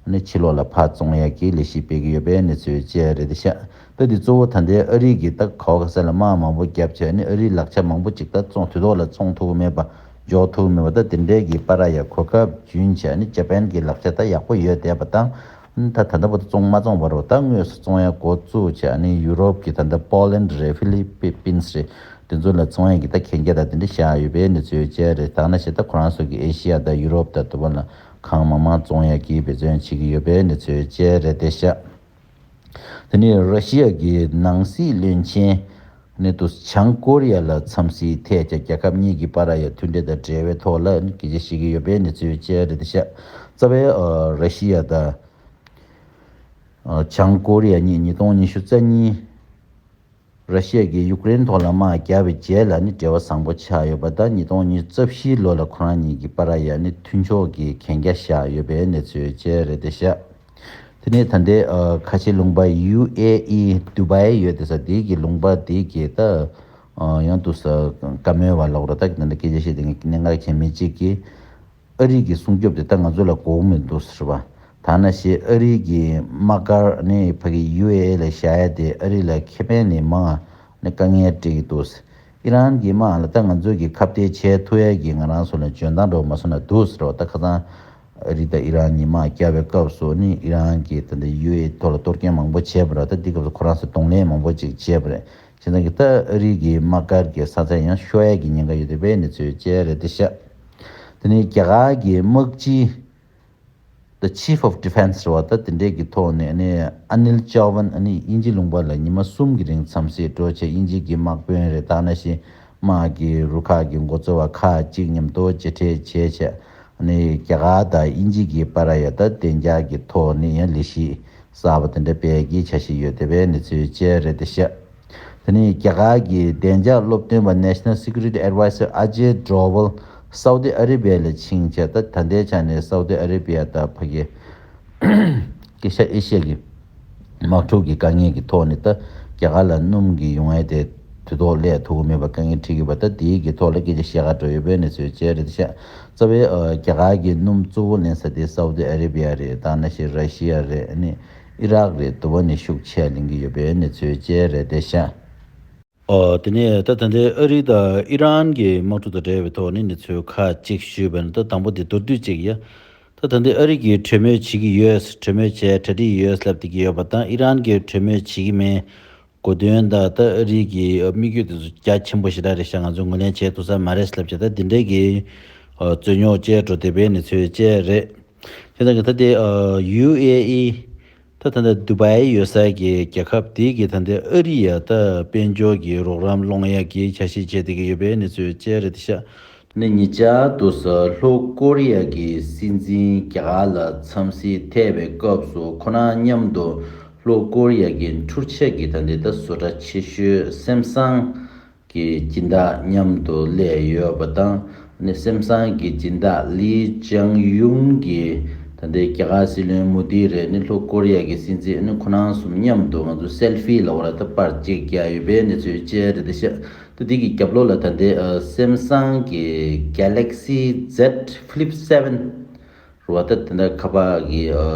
ནི་ཕྱི་ལོགས་ལ་ཕར་བཙོང་ཡག་གི་ལས་གཞི་སྤེལ་གྱི་ཡོད་པའི་གནས་ཚུལ་བཅས་རེད་ཤག་ད་འདི་གཙོ་བོ་ད་ལྟའི་ཨ་རི་གི་ད་ག་བ་ག་ས་ལ་དམག་མང་པོ་བརྒྱབ་བྱས་ནི་ཨ་རིའི་ལག་ཆ་མང་པོ་ཅིག་ད་བཙོང་དུས་ཐོག་ལ་བཙོང་ཐུབ་ཀྱི་མེད་པ་འཇོག་ཐུབ་ཀྱི་མེད་པ་ད་དེ་འདྲའི་གི་པར་ཡ་གོ་སྐབས་བྱུང་བྱས་ནི་ཇ་པན་གི་ལག་ཆ་ད་ཡག་པོ་ཡོད་བསྡད་པ་དང་ད་ད་ལྟ་བར་དུ་བཙོང་མ་བཙོང་བར་བ་ད་དངོས་སུ་བཙོང་ཡ་འགོ་བཙུགས་བྱས་ནི་ཡུ་རོབ་ཀྱི་ད་ལྟ་པོ་ལན་རེད་ཧྥི་ལི་པི་པིན་སི་རེད། དེ་ཚོ་ལ་བཙོང་ཡ་གི་ད་གན་རྒྱ་ད་དེ་འདྲ་བཞག་ཡོད་པའི་གནས་ཚུལ་བཅས་རེད། ད་ན་ཞེ་ད་ཁོ་རང་ཚོ་གི་ཨེ་ཤི་ཡ་ད་ཡུ་རོབ་ད་དུ་བ་ལ། གང་མང་མང་བཙོང་ཡག་གི་འབད་བརྩོན་བྱེད་ཀྱི་ཡོད་པའི་གནས་ཚུལ་བཅས་རེད་དེ་ཤག་དེ་ནས་ར་ཤི་ཡ་གི་ནང་སྲིད་བློན་ཆེན་ནི་དུ་བྱང་ཀོ་རི་ཡ་ལ་འཚམས་གཟིགས་ཐད་ཀྱང་རྒྱལ་ཁབ་གཉིས་ཀྱི་བར་ཡ་མཐུན་འབྲེལ་དང་འབྲེལ་བའི་ཐོག་ལ་སྐད་ཆ་བཤད་ཀྱི་ཡོད་པའི་གནས་ཚུལ་བཅས་རེད་དེ་ཤག་རྩ་བའི་ཨ་ར་ཤི་ཡ་དང་ བྱང་ཀོ་རི་ཡ་གཉིས་ཉིས་སྟོང་ཉི་ཤུ་རྩ་གཉིས། ར་ཤི་ཡ་གིས་ཡུཀ་རེན་ཐོག་ལ་དམག་བརྒྱབ་པའི་རྗེས་ལ་ནི་འབྲེལ་བ་བཟང་པོ་ཆགས་ཡོད་པ་དང་། ཉིས་སྟོང་ཉི་ཤུ་རྩ་བཞིའི་ལོ་ལ་ཁོ་རང་གཉིས་ཀྱི་བར་ཡ་ནི་མཐུན་ཕྱོགས་ཀྱི་གན་རྒྱ་བཞག་ཡོད་པའི་གནས་ཚུལ་བཅས་རེད་དེ་ཤག་དེ་ནས་ད་ལྟའི་ཨ་ཁ་ཆེ་ལུང་པ་ཡུ་ཨེ་ཨི་དུ་བྷའི་ཡོད་དེ་ས་དེའི་གི་ལུང་པ་དེའི་གི་ད་ཨ་ཡང་དུ་ས་བཀའ་མོལ་བ་ལོག་ར་ད་ད་ལྟ་སྐད་ཆ་བཤད་དེ་གནད་འགག་ཆེན་མི་གཅིག་གིས། ཨ་རི་གི་སྲུང་སྐྱོབ་དེ་ད་ང་ཚོ་ལ་དགོས་མི་འདུག་ཟེར་བ། ད་ནང་བཞིན་ཨ་རི་གི་དམག་སྒར་ནི་ཕ་གི་ཡུ་ཨེ་ཨི་ལ་བཞག་ཡ་དེ་ཨ་རི་ལ་ཁེ་ཕན་ནི་མང་ནི་དཀའ་ངལ་སྤྲད་ཀྱི་འདུག་ཨི་རན་གྱི་དམག་ལ་ད་ང་ཚོ་གི་ཁ་གཏད་བྱེད་ཐུབ་ཡ་གི་ང་རང་ཚོ་ལ་འཇོན་ཐང་འགྲོ་མ་སོང་ན་འདུག་ཟེར་བ། ད་ཁ་སང་ཨ་རི་དང་ཨི་རན་གཉིས་དམག་བརྒྱབ་པའི་སྐབས་སུ་ནི་ཨི་རན་གྱི་ད་ལྟ་ཡུ་ཨེ་ཨི་ཐོག་ལ་གཏོར་སྐྱོན་མང་པོ་བྱས་པ་རེད། ད་འདི་སྐབས་སུ་ཁོ་རང་ཚོ་གདོང་ལེན་མང་པོ་ཅིག་བྱས་པ་རེད། བྱས་ཙང་གི་ད་ཨ་རི་གི་དམག་སྒར་གྱི་ས་ཆ་ཡང་ཤོར་ཡ་གི་ཉེན་ཁ་ཡོད་དེ་བའི་གནས་ཚུལ་བཅས་རེད་དེ་ཤག་དེ་ནས་རྒྱ་གར་གྱི་དམག་སྤྱི་The Chief of Defence རེད་བ། ད་དེ་འདྲས་ཀྱི་ཐོག་ནས་ཨ་ནི་ཨ་ནིལ་ཅཱ་ཝན་ཨ་ནི་དབྱིན་ཇི་ལུང་པ་ལ་ཉི་མ་གསུམ་གྱི་རིང་འཚམས་གཟིགས་འགྲོ་བྱས། དབྱིན་ཇི་གི་དམག་དཔོན་རེད། ད་ནང་བཞིན་དམག་གི་རུ་ཁག་གི་འགོ་གཙོ་བ་ཁག་ཅིག་མཉམ་དུ་མཇལ་འཕྲད་བྱས་བྱས། ཨ་ནི་རྒྱ་གར་དང་དབྱིན་ཇི་གི་བར་ཡ་ད་བདེ་འཇགས་ཀྱི་ཐོག་ནས་ཡང་ལས་གཞི་གསར་པ་དེ་འདྲ་སྤེལ་གྱི་འཆར་གཞི་ཡོད་དེ་བའི་གནས་ཚུལ་བཅས་རེད་དེ་ཤག་དེ་ནས་རྒྱ་གར་གྱི་བདེ་འཇགས་སློབ་སྟོན་པ་National Security Adviser Ajay Doval སའུ་ཏི་ཨ་རི་བྷི་ཡ་ལ་ཕྱིན་བྱས། ད་ད་ལྟའི་ཆ་ནས་སའུ་ཏི་ཨ་རི་བྷི་ཡ་དང་ཕ་གི་ཀེ་ཤ་ཨེ་ཤི་ཡ་གི་དམག་འཁྲུག་གི་དཀའ་ངལ་གྱི་ཐོག་ནས་ད་རྒྱ་གར་ལ་སྣུམ་གྱི་ཡོང་ཡ་དེ་དུས་ཐོག་སླེབས་ཐུབ་ཀྱི་མེད་པ་དཀའ་ངལ་འཕྲད་ཀྱི་ཡོད་པ། ད་དེའི་གི་ཐོག་ལ་སྐད་ཆ་བཤད་ག་འགྲོ་ཡོད་པའི་གནས་ཚུལ་བཅས་རེད་ཤག་རྩ་བའི་ཨ་རྒྱ་གར་གྱི་སྣུམ་གཙོ་བོ་ལེན་ས་དེ་སའུ་ཏི་ཨ་རི་བྷི་ཡ་རེད། ད་ནང་བཞིན་ར་ཤི་ཡ་རེད། ཨ་ནི་ཨི་རག་རེད། དུ་བ་ནས་ཤུགས་ཆེ་ལེན་གྱི་ཡོད་པའི་གནས་ཚུལ་བཅས་རེད་དེ་ཤག་ཨོ། དེ་ནས་ད་ད་ལྟའི་ཨ་རི་དང་ཨི་རན་གྱི་དམག་འཁྲུག་དང་འབྲེལ་བའི་ཐོག་ནས་གནས་ཚུལ་ཁག་ཅིག་ཞུས་པ་ཡིན་ན། ད་དང་པོ་དེ་མདོར་བསྡུས་ཅིག་ཡ། ད་ད་ལྟའི་ཨ་རི་གིས་གྲོས་མོལ་བྱེད་ཀྱི་ཡོད། གྲོས་མོལ་བྱས་གྲ་སྒྲིག་ཡོད་ལབ་བསྡད་ཀྱི་ཡོད་པ་དང་། ཨི་རན་གྱིས་གྲོས་མོལ་བྱེད་ཀྱི་མེད། གོ་དོན་དང་ད་ཨ་རི་གི་དམིགས་ཡུལ་དེ་ཚོ་རྒྱ་ཆེན་པོ་ཞེ་དྲག་རེད་ཤག་ང་ཚོས་ངོས་ལེན་བྱེད་ཐུབ་ས་མ་རེད་ལབ་བྱས། ད་དེ་འདྲའི་གི་རྩོད་རྙོག་བཅས་འགྲོ་བསྡད་པའི་གནས་ཚུལ་བཅས་རེད། དེ་དང་གི་ད་ལྟའི་ཡུ་ཨེ་ཨི། ད་ད་ལྟ་དུ་བའི་ཡོད་ས་གི་རྒྱལ་ཁབ་དེ་གི་ད་ལྟའི་ཨ་རི་ཡ་ད་དཔལ་འབྱོར་གྱི་རོགས་རམ་སློང་ཡ་གི་འཆར་གཞི་བྱེད་བསྡད་ཀྱི་ཡོད་པའི་གནས་ཚུལ་བཅས་རེད་ཤག་ནི་ཉེ་ཆར་དུ་ས་ལྷོ་ཀོ་རི་ཡ་གི་སྲིད་འཛིན་རྒྱ་གར་ལ་འཚམས་གཟིགས་ཐེབས་པའི་སྐབས་སུ་ཁོ་རང་མཉམ་དུ་ལྷོ་ཀོ་རི་ཡ་གི་འཕྲུལ་ཆས་ཀྱི་ད་ལྟའི་ད་བཟོ་གྲྭ་ཆེ་ཤོས་སེམ་སང་གི་སྦྱིན་བདག་མཉམ་དུ་སླེབས་ཡོད་པ་དང་། ནི་སེམ་སང་གི་སྦྱིན་བདག་ལི་ཅང་ཡུང་གིས་ད་ལྟའི་རྒྱ་གར་སྲིད་བློན་མོ་དི་རེད། ནི་ལྷོ་ཀོ་རི་ཡ་གི་སྲིད་འཛིན་ནི་ཁོ་རང་གསུམ་མཉམ་དུ་ང་ཚོ་སེལ་ཕི་ལ་འོ་ར་ད་པར་གཅིག་བརྒྱབ་ཡོད་པའི་གནས་ཚུལ་བཅས་རེད་དེ་ཤག་ད་འདི་གི་རྒྱབ་ལོགས་ལ་ད་ལྟའི་ཨ་སེམ་སང་གི་Galaxy Z Flip Seven རུ་བ་ད་དེ་འདྲ་ཁ་པར་གྱི་ཨ་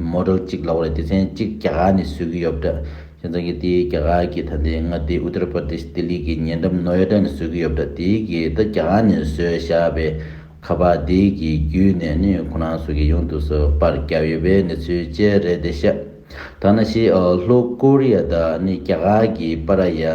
མོ་ཌེལ་གཅིག་ལབ་པ་རེད། སྡེ་ཚན་གཅིག་རྒྱ་གར་ནས་བཟོས་ཀྱི་ཡོད་པ་འདྲ། བྱས་ཙང་གི་དེ་རྒྱ་གར་གྱི་ད་ལྟའི་མངའ་སྡེ་ཨུ་ཏར་པར་དེཤ་ལྡི་ལི་གི་ཉེ་འགྲམ་ནོ་ཡ་ཌ་ནས་བཟོས་ཀྱི་ཡོད་པ་འདྲ། དེ་གི་ད་རྒྱ་གར་ནས་བཟོས་བཞག་པའི་ཁ་པར་དེ་གི་བརྒྱུད་ནས་ནི་ཁོ་རང་ཚོ་གི་ཡོང་དུས་སུ་པར་བརྒྱབ་ཡོད་པའི་གནས་ཚུལ་བཅས་རེད་དེ་ཤག་ད་ནང་བཞིན་ཨ་ལྷོ་ཀོ་རི་ཡ་དང་ནི་རྒྱ་གར་གྱི་བར་ཡ།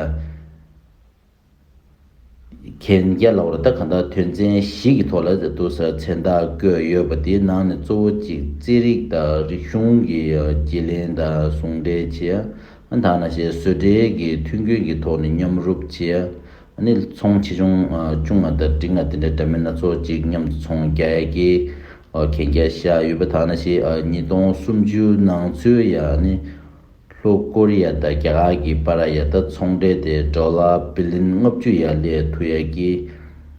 གན་རྒྱ་ལབ་པ་རེད། ད་གང་ལྟར་དོན་ཚན་བཞི་གི་ཐོག་ལ་དུ་ས་མཚན་རྟགས་བཀོད་ཡོད་པ་དེའི་ནང་ནས་གཙོ་བོ་གཅིག་རྩིས་རིག་དང་རིག་གཞུང་གི་བརྗེ་ལེན་དང་ཟུང་འབྲེལ་བྱས། ད་ནང་བཞིན་བཟོ་གྲྭའི་གི་མཐུན་རྐྱེན་གྱི་ཐོག་ནས་མཉམ་རུབ་བྱས། ཨ་ནི་ཚོང་ཆེ་ཆུང་ཨ་བཅུ་ལྔ་དང་འབྲིང་ལྔ་དེ་འདྲའི་འདྲ་མིན་སྣ་ཚོགས་ཅིག་མཉམ་དུ་ཚོང་རྒྱག་ཡ་གི་ཨ་གན་རྒྱ་བཞག་ཡོད་པ། ད་ནང་བཞིན་ཨ་ཉིས་སྟོང་སུམ་ཅུ་ནང་ཚུད་ཡ་ཨ་ནི། ལྷོ་ཀོ་རི་ཡ་དང་རྒྱ་གར་གྱི་བར་ཡ་ད་ཚོང་འབྲེལ་དེ་ཌོ་ལར་བི་ལི་ཡོན་ལྔ་བཅུ་ཡར་སླེབས་ཐུབ་ཡ་གི་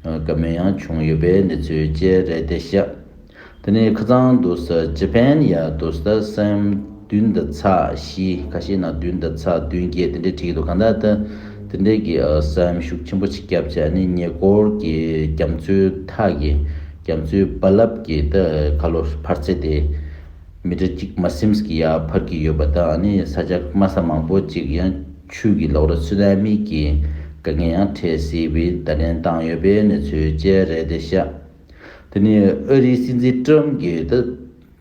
བཀའ་མོལ་ཡང་བྱུང་ཡོད་པའི་གནས་ཚུལ་བཅས་རེད་དེ་ཤག་དེ་ནས་ཁ་སང་དུ་ས་ཇ་པན་ཡ་དུ་ས་ས་ཡམ་བདུན་དང་ཚེག་བཞི། ཁ་ཤས་ནང་བདུན་དང་ཚེག་བདུན་བརྒྱད་དེ་འདྲས་བྲིས་ཀྱི་འདུག་གང་ལྟར་ད་དེ་འདྲས་ཀྱི་ས་ཡམ་ཤུགས་ཆེན་པོ་ཞིག་བརྒྱབ་བྱས་ནི་ཉེ་འཁོར་གྱི་རྒྱ་མཚོའི་ཐག་གི་རྒྱ་མཚོའི་རྦ་རླབས་ཀྱི་ད་ཁ་ལོ་འཕར་ཚད་དེ། མི་ཊར་གཅིག་མ་ཟིན་གྱི་ཡར་འཕར་གྱི་ཡོད་པ་དང་། ཨ་ནི་ས་ཆ་དམའ་ས་མང་པོ་ཅིག་ཡང་ཆུ་གི་ལོག་ར་སུ་ན་མི་གི་དཀའ་ངལ་ཡང་འཕྲད་སྲིད་པའི་བརྡ་ལན་བཏང་ཡོད་པའི་གནས་ཚུལ་བཅས་རེད་དེ་ཤག་དེ་ནས་ཨ་རིའི་སྲིད་འཛིན་ཀྲམ་གྱིས་ད་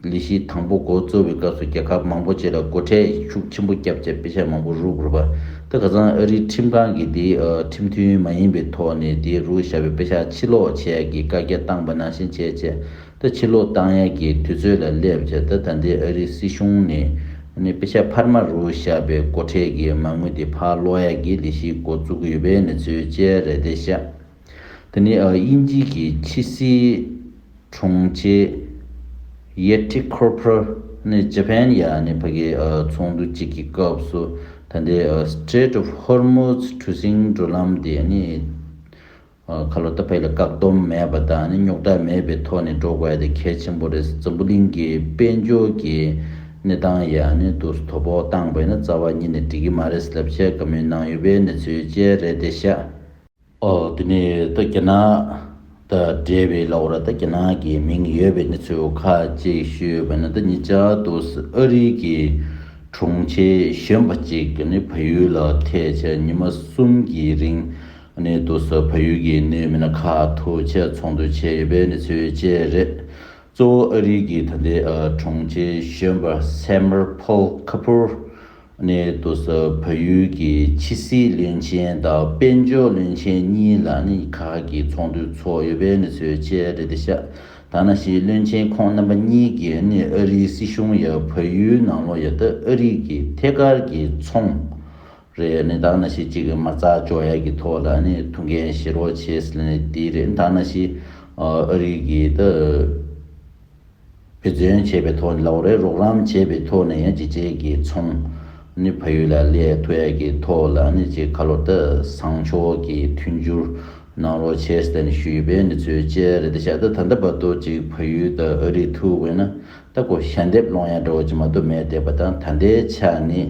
ལས་གཞི་དང་པོ་འགོ་བཙུགས་པའི་སྐབས་སུ་རྒྱལ་ཁབ་མང་པོ་ཅིག་ལ་སྒོ་ཁྲལ་ཤུགས་ཆེན་པོ་བརྒྱབ་བྱས་པེ་ཤག་མང་པོ་རུབ་རུབ་པ། ད་ཁ་སང་ཨ་རིའི་ཁྲིམས་ཁང་གིས་དེ་ཁྲིམས་མཐུན་མ་ཡིན་པའི་ཐོག་ནས་དེ་རུབ་བཞག་པའི་པེ་ཤག་ཕྱིར་སློག་བྱས་ཀྱི་བཀའ་རྒྱ་བཏང་པ་ནང་བཞིན་བྱས་བྱས། ད་ཕྱིར་སློག་བཏང་ཡ་གི་དུས་ཚོད་ལ་སླེབས་བྱས། ད་ད་ལྟའི་ཨ་རིའི་སྲིད་གཞུང་ནས་ནི་པེ་ཤག་འཕར་མ་རུ་བཞག་པའི་སྒོ་ཁྲལ་གྱི་མ་དངུལ་དེ་ཕར་སློག་ཡ་གི་ལས་གཞི་འགོ་བཙུགས་ཀྱི་ཡོད་པའི་གནས་ཚུལ་བཅས་རེད་དེ་ཤག་དེ་ནི་ཨ་དབྱིན་ཇི་གི་ཕྱི་སྲིད་དྲུང་ཆེ་ཡེ་ཊི་ཁོ་པོ་རལ་ ནི་ཇ་པན་ཡ་ནི་ཕ་གི་ཨ་ཚོགས་འདུ་གཅིག་གི་སྐབས་སུ་ད་ལྟའི་ཨ་Strait of Hormuz གྲུ་གཟིངས་འགྲུལ་ལམ་དེ་ནི་ཨ་ཁ་ལོ་ད་ཕ་གི་ལ་བཀག་སྡོམ་མེད་པ་དང་ནི་རྙོག་དྲ་མེད་པའི་ཐོག་ནས་འགྲོ་དགོས་ཡ་དེ་གལ་ཆེན་པོ་རེད། འཛམ་བུ་གླིང་གི་དཔལ་འབྱོར་གྱི་གནས་སྟངས་ཡ་ནི་དུ་དོ་ཕོག་བཏང་པ་ཡིན་ན་རྩ་བ་ཉིད་ནས་འགྲིག་གི་མ་རེད་ལབ་བཤད་བཀའ་མོལ་གནང་ཡོད་པའི་གནས་ཚུལ་བཅས་རེད་དེ་ཤག་ཨོ་དེ་ནས་ད་རྒྱ་ནག་དང་འབྲེལ་བའི་ལོག་ར་ད་རྒྱ་ནག་གི་མིང་ཡོད་པའི་གནས་ཚུལ་ཁག་ཅིག་ཞུས་པ་ན། ད་ཉེ་ཆར་དུ་ཨ་རི་གི་དྲུང་ཆེ་གཞོན་པ་ཅིག་ནི་བལ་ཡུལ་ལ་ཐད་བྱས་ཉི་མ་གསུམ་གྱི་རིང་ནས་དུ་བལ་ཡུལ་གྱི་གནད་མི་སྣ་ཁག་ཐུག་བྱས་ཚོགས་འདུ་བྱས་ཡོད་པའི་གནས་ཚུལ་བཅས་རེད། གཙོ་བོ་ཨ་རི་གི་ད་ལྟའི་ཨ་དྲུང་ཆེ་གཞོན་པ་སེ་མར་ཕོལ་ཁ་པུར་ནས་དུ་བལ་ཡུལ་གྱི་ཕྱི་སྲིད་བློན་ཆེན་དང་དཔལ་འབྱོར་བློན་ཆེན་གཉིས་ལ་ནི་ཁག་གི་ཚོགས་འདུ་ཚོགས་ཡོད་པའི་གནས་ཚུལ་བཅས་རེད་དེ་ཤག་ད་ནང་བཞིན་བློན་ཆེན་ཁོང་རྣམ་པ་གཉིས་ཀྱིས་ནི་ཨ་རིའི་སྲིད་གཞུང་ཡ་བལ་ཡུལ་ནང་ལོགས་ཡ་ད་ཨ་རི་གི་ཐད་ཀར་གྱི་ཚོང་རེད། ནི་ད་ནང་བཞིན་གཅིག་གི་མ་རྩ་འཇོག་ཡ་གི་ཐོག་ལ་ནི་ཐུགས་འགན་བཞེས་རོགས་བྱས་ཟེར་ནས་དེ་རེད། ད་ནང་བཞིན་ཨ་རི་གི་ད་འབད་བརྩོན་བྱས་པའི་ཐོག་ནས་ལབ་རེད། རོགས་རམ་བྱས་པའི་ཐོག་ནས་ཡང་ཅི་བྱས་ཀྱི་ཚོང་ནི་བལ་ཡུལ་ལ་སླེབས་ཐུབ་ཡ་གི་ཐོག་ལ་ནི་ཅིག་ཁ་ལོ་ད་བཟང་ཕྱོགས་ཀྱི་མཐུན་འགྱུར་གནང་རོགས་བྱས་ཟེར་ནས་ཞུས་པའི་གནས་ཚུལ་བཅས་རེད་དེ་ཤག་ད་ད་ལྟ་བར་དུ་ཅིག་བལ་ཡུལ་དང་ཨ་རི་ཐུག་པ་ཡིན་ན་ད་ཁོ་ཞལ་འདེབས་སློང་ཡ་འདྲ་བོ་ཅིག་མ་གཏོགས་མེད་བསྡད་པ་དང་། ད་ལྟའི་ཆ་ནི་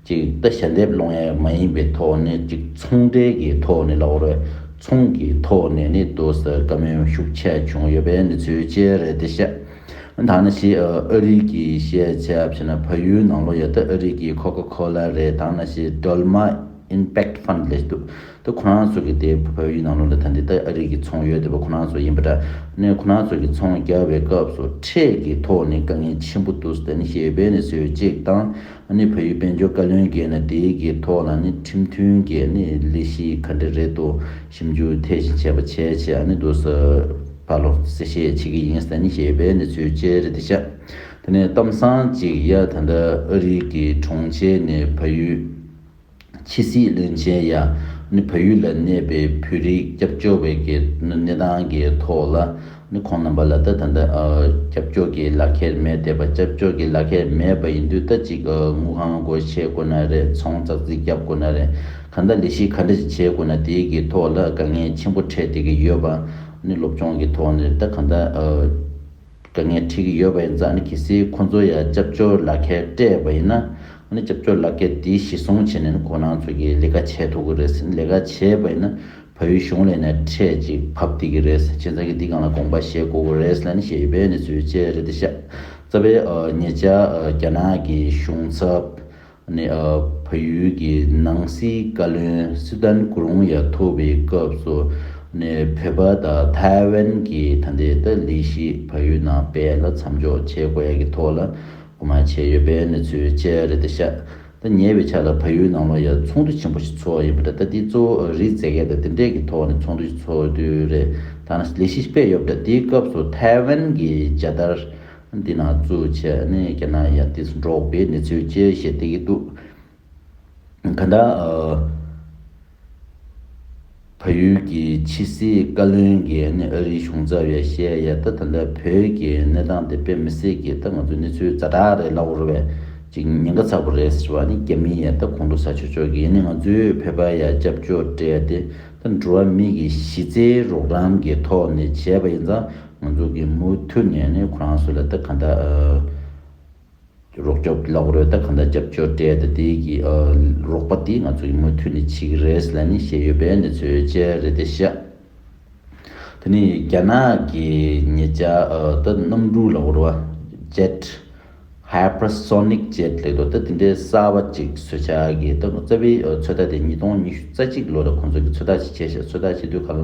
ཅིག་ད་ཞལ་འདེབས་སློང་ཡ་མ་ཡིན་པའི་ཐོག་ནས་ཅིག་ཚོང་འབྲེལ་གྱི་ཐོག་ནས་ལབ་རེད། ཚོང་གི་ཐོག་ནས་ནི་དུ་བཀའ་མོལ་ཤུགས་ཆེ་བྱུང་ཡོད་པའི་གནས་ཚུལ་བཅས་རེད་དེ་ཤག་ད་ནང་བཞིན་ཨ་རི་གི་བཤད་བྱས་ན་བལ་ཡུལ་ནང་ལོགས་ཡ་ད་ཨ་རི་གི་ཁོ་ཁ་ཁོ་ལ་རེད། ད་ནང་བཞིན་ཌོལ་མ་ཨིམ་པེག་ཕན་ལས་འདུག་ད་ཁོ་རང་ཚོ་གི་དེ་བལ་ཡུལ་ནང་ལོགས་ལ་ད་འདི་ད་ཨ་རི་གི་ཚོང་ཡོད་དེ་བ་ཁོ་རང་ཚོ་ཡིན་པ་འདྲ། ནས་ཁོ་རང་ཚོ་གི་ཚོང་རྒྱག་པའི་སྐབས་སུ་ཁྲལ་གི་ཐོག་ནས་དཀའ་ངལ་ཆེན་པོ་འདུག་ཟེར་ནས་བཤད་པའི་གནས་ཚུལ་གཅིག་དང་། ཨ་ནི་བལ་ཡུལ་དཔལ་འབྱོར་བཀའ་བློན་གྱིས་ནི་དེའི་གི་ཐོག་ལ་ནི་ཁྲིམས་མཐུན་གྱི་ནི་ལས་གཞི་ག་འདྲ་རེད་འདུག་ཞིབ་འཇུག་ཐེངས་ཤིག་བྱས་པ་བྱས་བྱས་ཨ་ནི་འདུག་ས་ཕར་ལོག་གསལ་བཤད་བྱེད་ཀྱི་ཡིན་ཟེར་ནས་བཤད་པའི་གནས་ཚུལ་བཅས་རེད་དེ་ཤག་དེ་ནས་གཏམ་བཟང་གཅིག་ཡ་ད་ལྟ་ཨ་རི་གི་དྲུང་ཆེ་ནས་བལ་ཡུལ་ཕྱི་སྲིད་བློན་ཆེན་ཡ་ནི་བལ་ཡུལ་ལ་གནས་པའི་བོད་རིགས་སྐྱབས་བཅོལ་བའི་གི་གནས་སྟངས་ཀྱི་ཐོག་ལ་ནི་ཁོང་རྣམ་པ་ལ་ད་ད་ལྟ་ཨ་སྐྱབས་བཅོལ་གྱི་ལག་ཁྱེར་མེད་བསྡད་པ། སྐྱབས་བཅོལ་གྱི་ལག་ཁྱེར་མེད་པ་ཡིན་དུས་ད་ཅིག་ཨ་དངུལ་ཁང་སྒོ་ཕྱེ་དགོས་ན་རེད། ཚོང་ཙག་ཙིག་རྒྱབ་དགོས་ན་རེད། གང་ལྟར་ལས་གཞི་ག་འདྲ་ཞིག་བྱེད་དགོས་ན་དེའི་གི་ཐོག་ལ་དཀའ་ངལ་ཆེན་པོ་འཕྲད་བསྡད་ཀྱི་ཡོད་པ། ནི་སློབ་སྦྱོང་གི་ཐོག་ནས་ད་གང་ལྟར་ཨ་དཀའ་ངལ་འཕྲད་ཀྱི་ཡོད་པ་ཡིན་ཙང་ནི་གལ་སྲིད་ཁོང་ཚོ་ཡ་སྐྱབས་བཅོལ་ལག་ཁྱེར་སྤྲད་པ་ཡིན་ན་ནི་སྐྱབས་བཅོལ་ལག་ཁྱེར་དེ་གཞི་བཟུང་བྱས་ནས་ནི་ཁོང་རང་ཚོ་གི་ལས་ཀ་བྱེད་ཐུབ་ཀྱི་རེད། ལས་ཀ་བྱས་པ་ཡིན་ན་བལ་ཡུལ་གཞུང་ལ་ནས་ཁྲལ་ཅིག་བབས་བསྡད་ཀྱི་རེད། བྱས་ཙང་གི་འདི་སྒང་ལ་དགོངས་པ་བཞེས་དགོས་ཀྱི་རེད་ལབ་ནས་བཤད་ཡོད་པའི་གནས་ཚུལ་བཅས་རེད་དེ་ཤག་རྩ་བའི་ཨ་ཉེ་ཆར་ཨ་རྒྱ་ནག་གི་གཞུང་ཚབ་ནས་ཨ་བལ་ཡུལ་གྱི་ནང་སྲིད་བཀའ་བློན་སི་ཏན་གུ་རུང་ཡ་ཐུག་པའི་སྐབས་སུ་ནས་བོད་པ་དང་ཐའེ་ཝན་གྱི་ད་ལྟའི་ད་ལས་གཞི་བལ་ཡུལ་ནང་སྤེལ་ལ་མཚམས་འཇོག་བྱེད་དགོས་ཡ་གི་ཐོག་ལ་སྐུལ་མ་བྱས་ཡོད་པའི་གནས་ཚུལ་བཅས་རེད་དེ་ཤག་ད་ཉེ་བའི་ཆར་ལ་བལ་ཡུལ་ནང་ལོགས་ཡ་ཚོགས་འདུ་ཆེན་པོ་ཞིག་ཚོགས་ཡོད་པ་འདྲ། ད་འདི་གཙོ་བོ་རིགས་རྫས་འགེལ་དང་དེ་འདྲས་ཀྱི་ཐོག་ནས་ཚོགས་འདུ་ཞིག་ཚོགས་དུས་རེད། ད་ནི་ལས་གཞི་སྤེལ་ཡོད་པ་འདྲ། དེའི་སྐབས་སུ་ཐའེ་ཝན་གྱི་རྒྱལ་དར་འདི་ནང་བཙུགས་བྱས་ནས་རྒྱ་ནག་ཡ་དེ་འདྲོགས་པའི་གནས་ཚུལ་བཅས་བཤད་བསྡད་ཀྱི་འདུག་གང་ལྟར་ཨ་བལ་ཡུལ་གྱི་ཕྱི་སྲིད་བཀའ་བློན་གྱིས་ནི་ཨ་རིའི་གཞུང་ཚབ་ཡ་བཤད་ཡ་ད་ད་ལྟ་བོད་ཀྱི་གནས་སྟངས་དེ་དཔེ་མི་སྲིད་ཀྱི་ད་ང་ཚོའི་གནས་ཚུལ་ཛ་དྲག་རེད་ལབ་དགོས་རེད་པས། ཅིག་ཉེན་ཁ་ཚ་པོ་རེད་ཟེར་བ་ནི་རྒྱ་མི་ཡ་ད་ཁོང་ཁྲོ་ཟ་ཆོག་ཆོག་གི་ནི་ང་ཚོའི་བོད་པ་ཡ་སྐྱབས་བཅོལ་སྤྲད་དེ་ད་འགྲོ་བ་མི་གི་གཞི་རྩའི་རོགས་རམ་གྱི་ཐོག་ནས་བྱས་པ་ཡིན་ཙང་ང་ཚོ་གི་མུ་མཐུད་ནས་ནི་ཁོ་རང་ཚོ་ལ་ད་གང་ལྟར་ཨ། རོགས་སྐྱོབ་ལབ་དགོས་རེད། ད་གང་ལྟར་སྐྱབས་བཅོལ་སྤྲད་དེ་དེའི་གི་ཨ་རོགས་པ་དེ་ང་ཚོ་གི་མུ་མཐུད་ནས་བྱེད་ཀྱི་རེད་ལབ་ནས་བཤད་ཡོད་པའི་གནས་ཚུལ་བཅས་རེད་དེ་ཤག་དེ་ནས་རྒྱ་ནག་གི་ཉེ་ཆར་ཨ་ད་གནམ་གྲུ་ལབ་དགོས་རེད་པ། Jet Hypersonic Jet ལབ་འདུག་ད་དེ་འདྲའི་གསར་པ་ཅིག་བཟོ་འཆར་གྱི་ད་རྩ་བའི་ཨ་ཚོད་ལྟ་དེ་ཉིས་སྟོང་ཉི་ཤུ་རྩ་གཅིག་ལོ་ལ་ཁོང་ཚོ་གི་ཚོད་ལྟ་ཅིག་བྱས་ཤག་ཚོད་ལྟ་བྱེད་དུས་ག་ལ་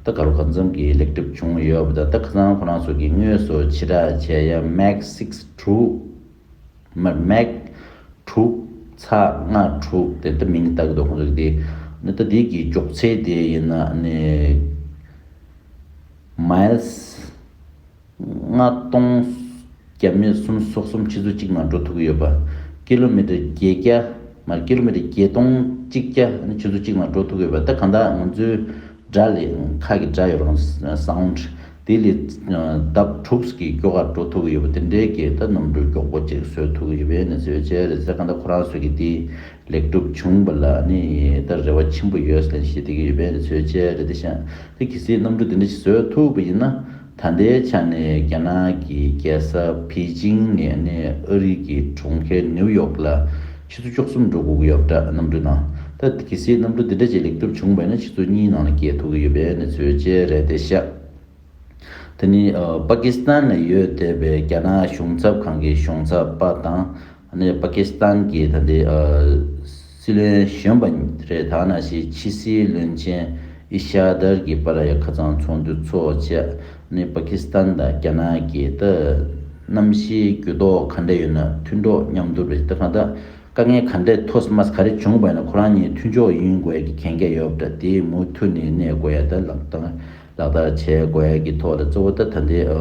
ད་ག་ལོ་གང་འཚམ་གྱི་ལེགས་གྲུབ་བྱུང་ཡོད་པ་དང་། ད་ཁ་སང་ཁོ་རང་ཚོ་གི་དངོས་སུ་ཕྱིར་བསྒྲགས་བྱས་ཡ་Mach six དྲུག་མ་Mach དྲུག་ཚེག་ལྔ་དྲུག་དེ་ལྟར་མིང་བཏགས་འདུག་ཁོང་ཚོ་གི་དེ་ནི་ད་དེ་གི་མགྱོགས་ཚད་དེ་ཡིན་ན་ནི་Miles ལྔ་སྟོང་བརྒྱ་མེད་སུམ་ཅུ་སོ་གསུམ་ཆུ་ཚོད་གཅིག་ནང་འགྲོ་ཐུབ་ཀྱི་ཡོད་པ། Kilometer བརྒྱད་བརྒྱ་མ་Kilometer བརྒྱད་སྟོང་གཅིག་བརྒྱ་ནི་ཆུ་ཚོད་གཅིག་ནང་འགྲོ་ཐུབ་ཀྱི་ཡོད་པ། ད་གང་ལྟར་ང་ཚོའི་སྒྲ་ལས་ཁ་གི་སྒྲ་ཡོད་རུང་sound དེ་ལས་ལྡབ་དྲུག་གི་མགྱོགས་གར་འགྲོ་ཐུབ་ཀྱི་ཡོད་པ་དེ་འདྲའི་གི་ད་གནམ་གྲུ་མགྱོགས་པོ་ཅིག་བཟོ་ཐུབ་ཀྱི་ཡོད་པའི་གནས་ཚུལ་བཅས་རེད་ཟེར། གང་ལྟར་ཁོ་རང་ཚོ་གི་དེ་ལེགས་གྲུབ་བྱུང་བ་ལ་ནི་ད་རེ་བ་ཆེན་པོ་ཡོད་ཟེར་བཤད་བསྡད་ཀྱི་ཡོད་པའི་གནས་ཚུལ་བཅས་རེད། དེ་བཞིན་དེ་གལ་སྲིད་གནམ་གྲུ་དེ་འདྲ་ཞིག་བཟོ་ཐུབ་པ་ཡིན་ན། ད་ལྟའི་ཆ་ནས་རྒྱ་ནག་གི་རྒྱལ་ས་པེ་ཅིང་ནས་ནི་ཨ་རི་གི་གྲོང་ཁྱེར་ནེའུ་ཡོག་ལ་ཆུ་ཚོད་བཅུ་གསུམ་འགྲོ་དགོས་ཀྱི་ཡོད་པ་འདྲ། གནམ་གྲུ་ནང་ད་གལ་སྲིད་གནམ་གྲུ་འདི་འདྲ་ཅིག་ལེགས་གྲུབ་བྱུང་བ་ཡིན་ན་ཆུ་ཚོད་གཉིས་ནང་ལ་བརྒལ་ཐུབ་ཀྱི་ཡོད་པའི་གནས་ཚུལ་བཅས་རེད་དེ་ཤག་དེ་ནི་ཨ་པ་ཀི་སི་ཐན་ལ་ཡོད་བསྡད་པའི་རྒྱ་ནག་གཞུང་ཚབ་ཁང་གི་གཞུང་ཚབ་པ་དང་། ཨ་ནི་པ་ཀི་སི་ཐན་གྱི་ད་ལྟའི་ཨ་སྲིད་བློན་གཞོན་པ་རེད། ད་ནང་བཞིན་ཕྱི་སྲིད་བློན་ཆེན་ཨི་ཤ་དར་གྱི་བར་ཡ་ཁ་ཚང་ཚོགས་འདུ་ཚོགས་བྱས། ཨ་ནི་པ་ཀི་སི་ཐན་དང་རྒྱ་ནག་གི་ད་གནམ་གཤིས་འགྱུར་ལྡོག་ག་འདྲ་ཡོད་ན་མཐུན་གྲོགས་མཉམ་དུ་རེད། ད་གང་ལྟར་དཀའ་ངལ་ག་འདྲ་ཐོག་མ་ག་རེ་བྱུང་བ་ཡིན་ན་ཁོ་རང་གཉིས་མཐུན་ཕྱོགས་ཡིན་དགོས་ཡ་གི་གན་རྒྱ་ཡོད་པ་འདྲ། དེ་མུ་མཐུད་ནས་གནས་དགོས་ཡ་ད་ལག་བསྟར་ལག་བསྟར་བྱེད་དགོས་ཡ་གི་ཐོག་ལ་གཙོ་བོ་ད་ད་ལྟའི་ཨ་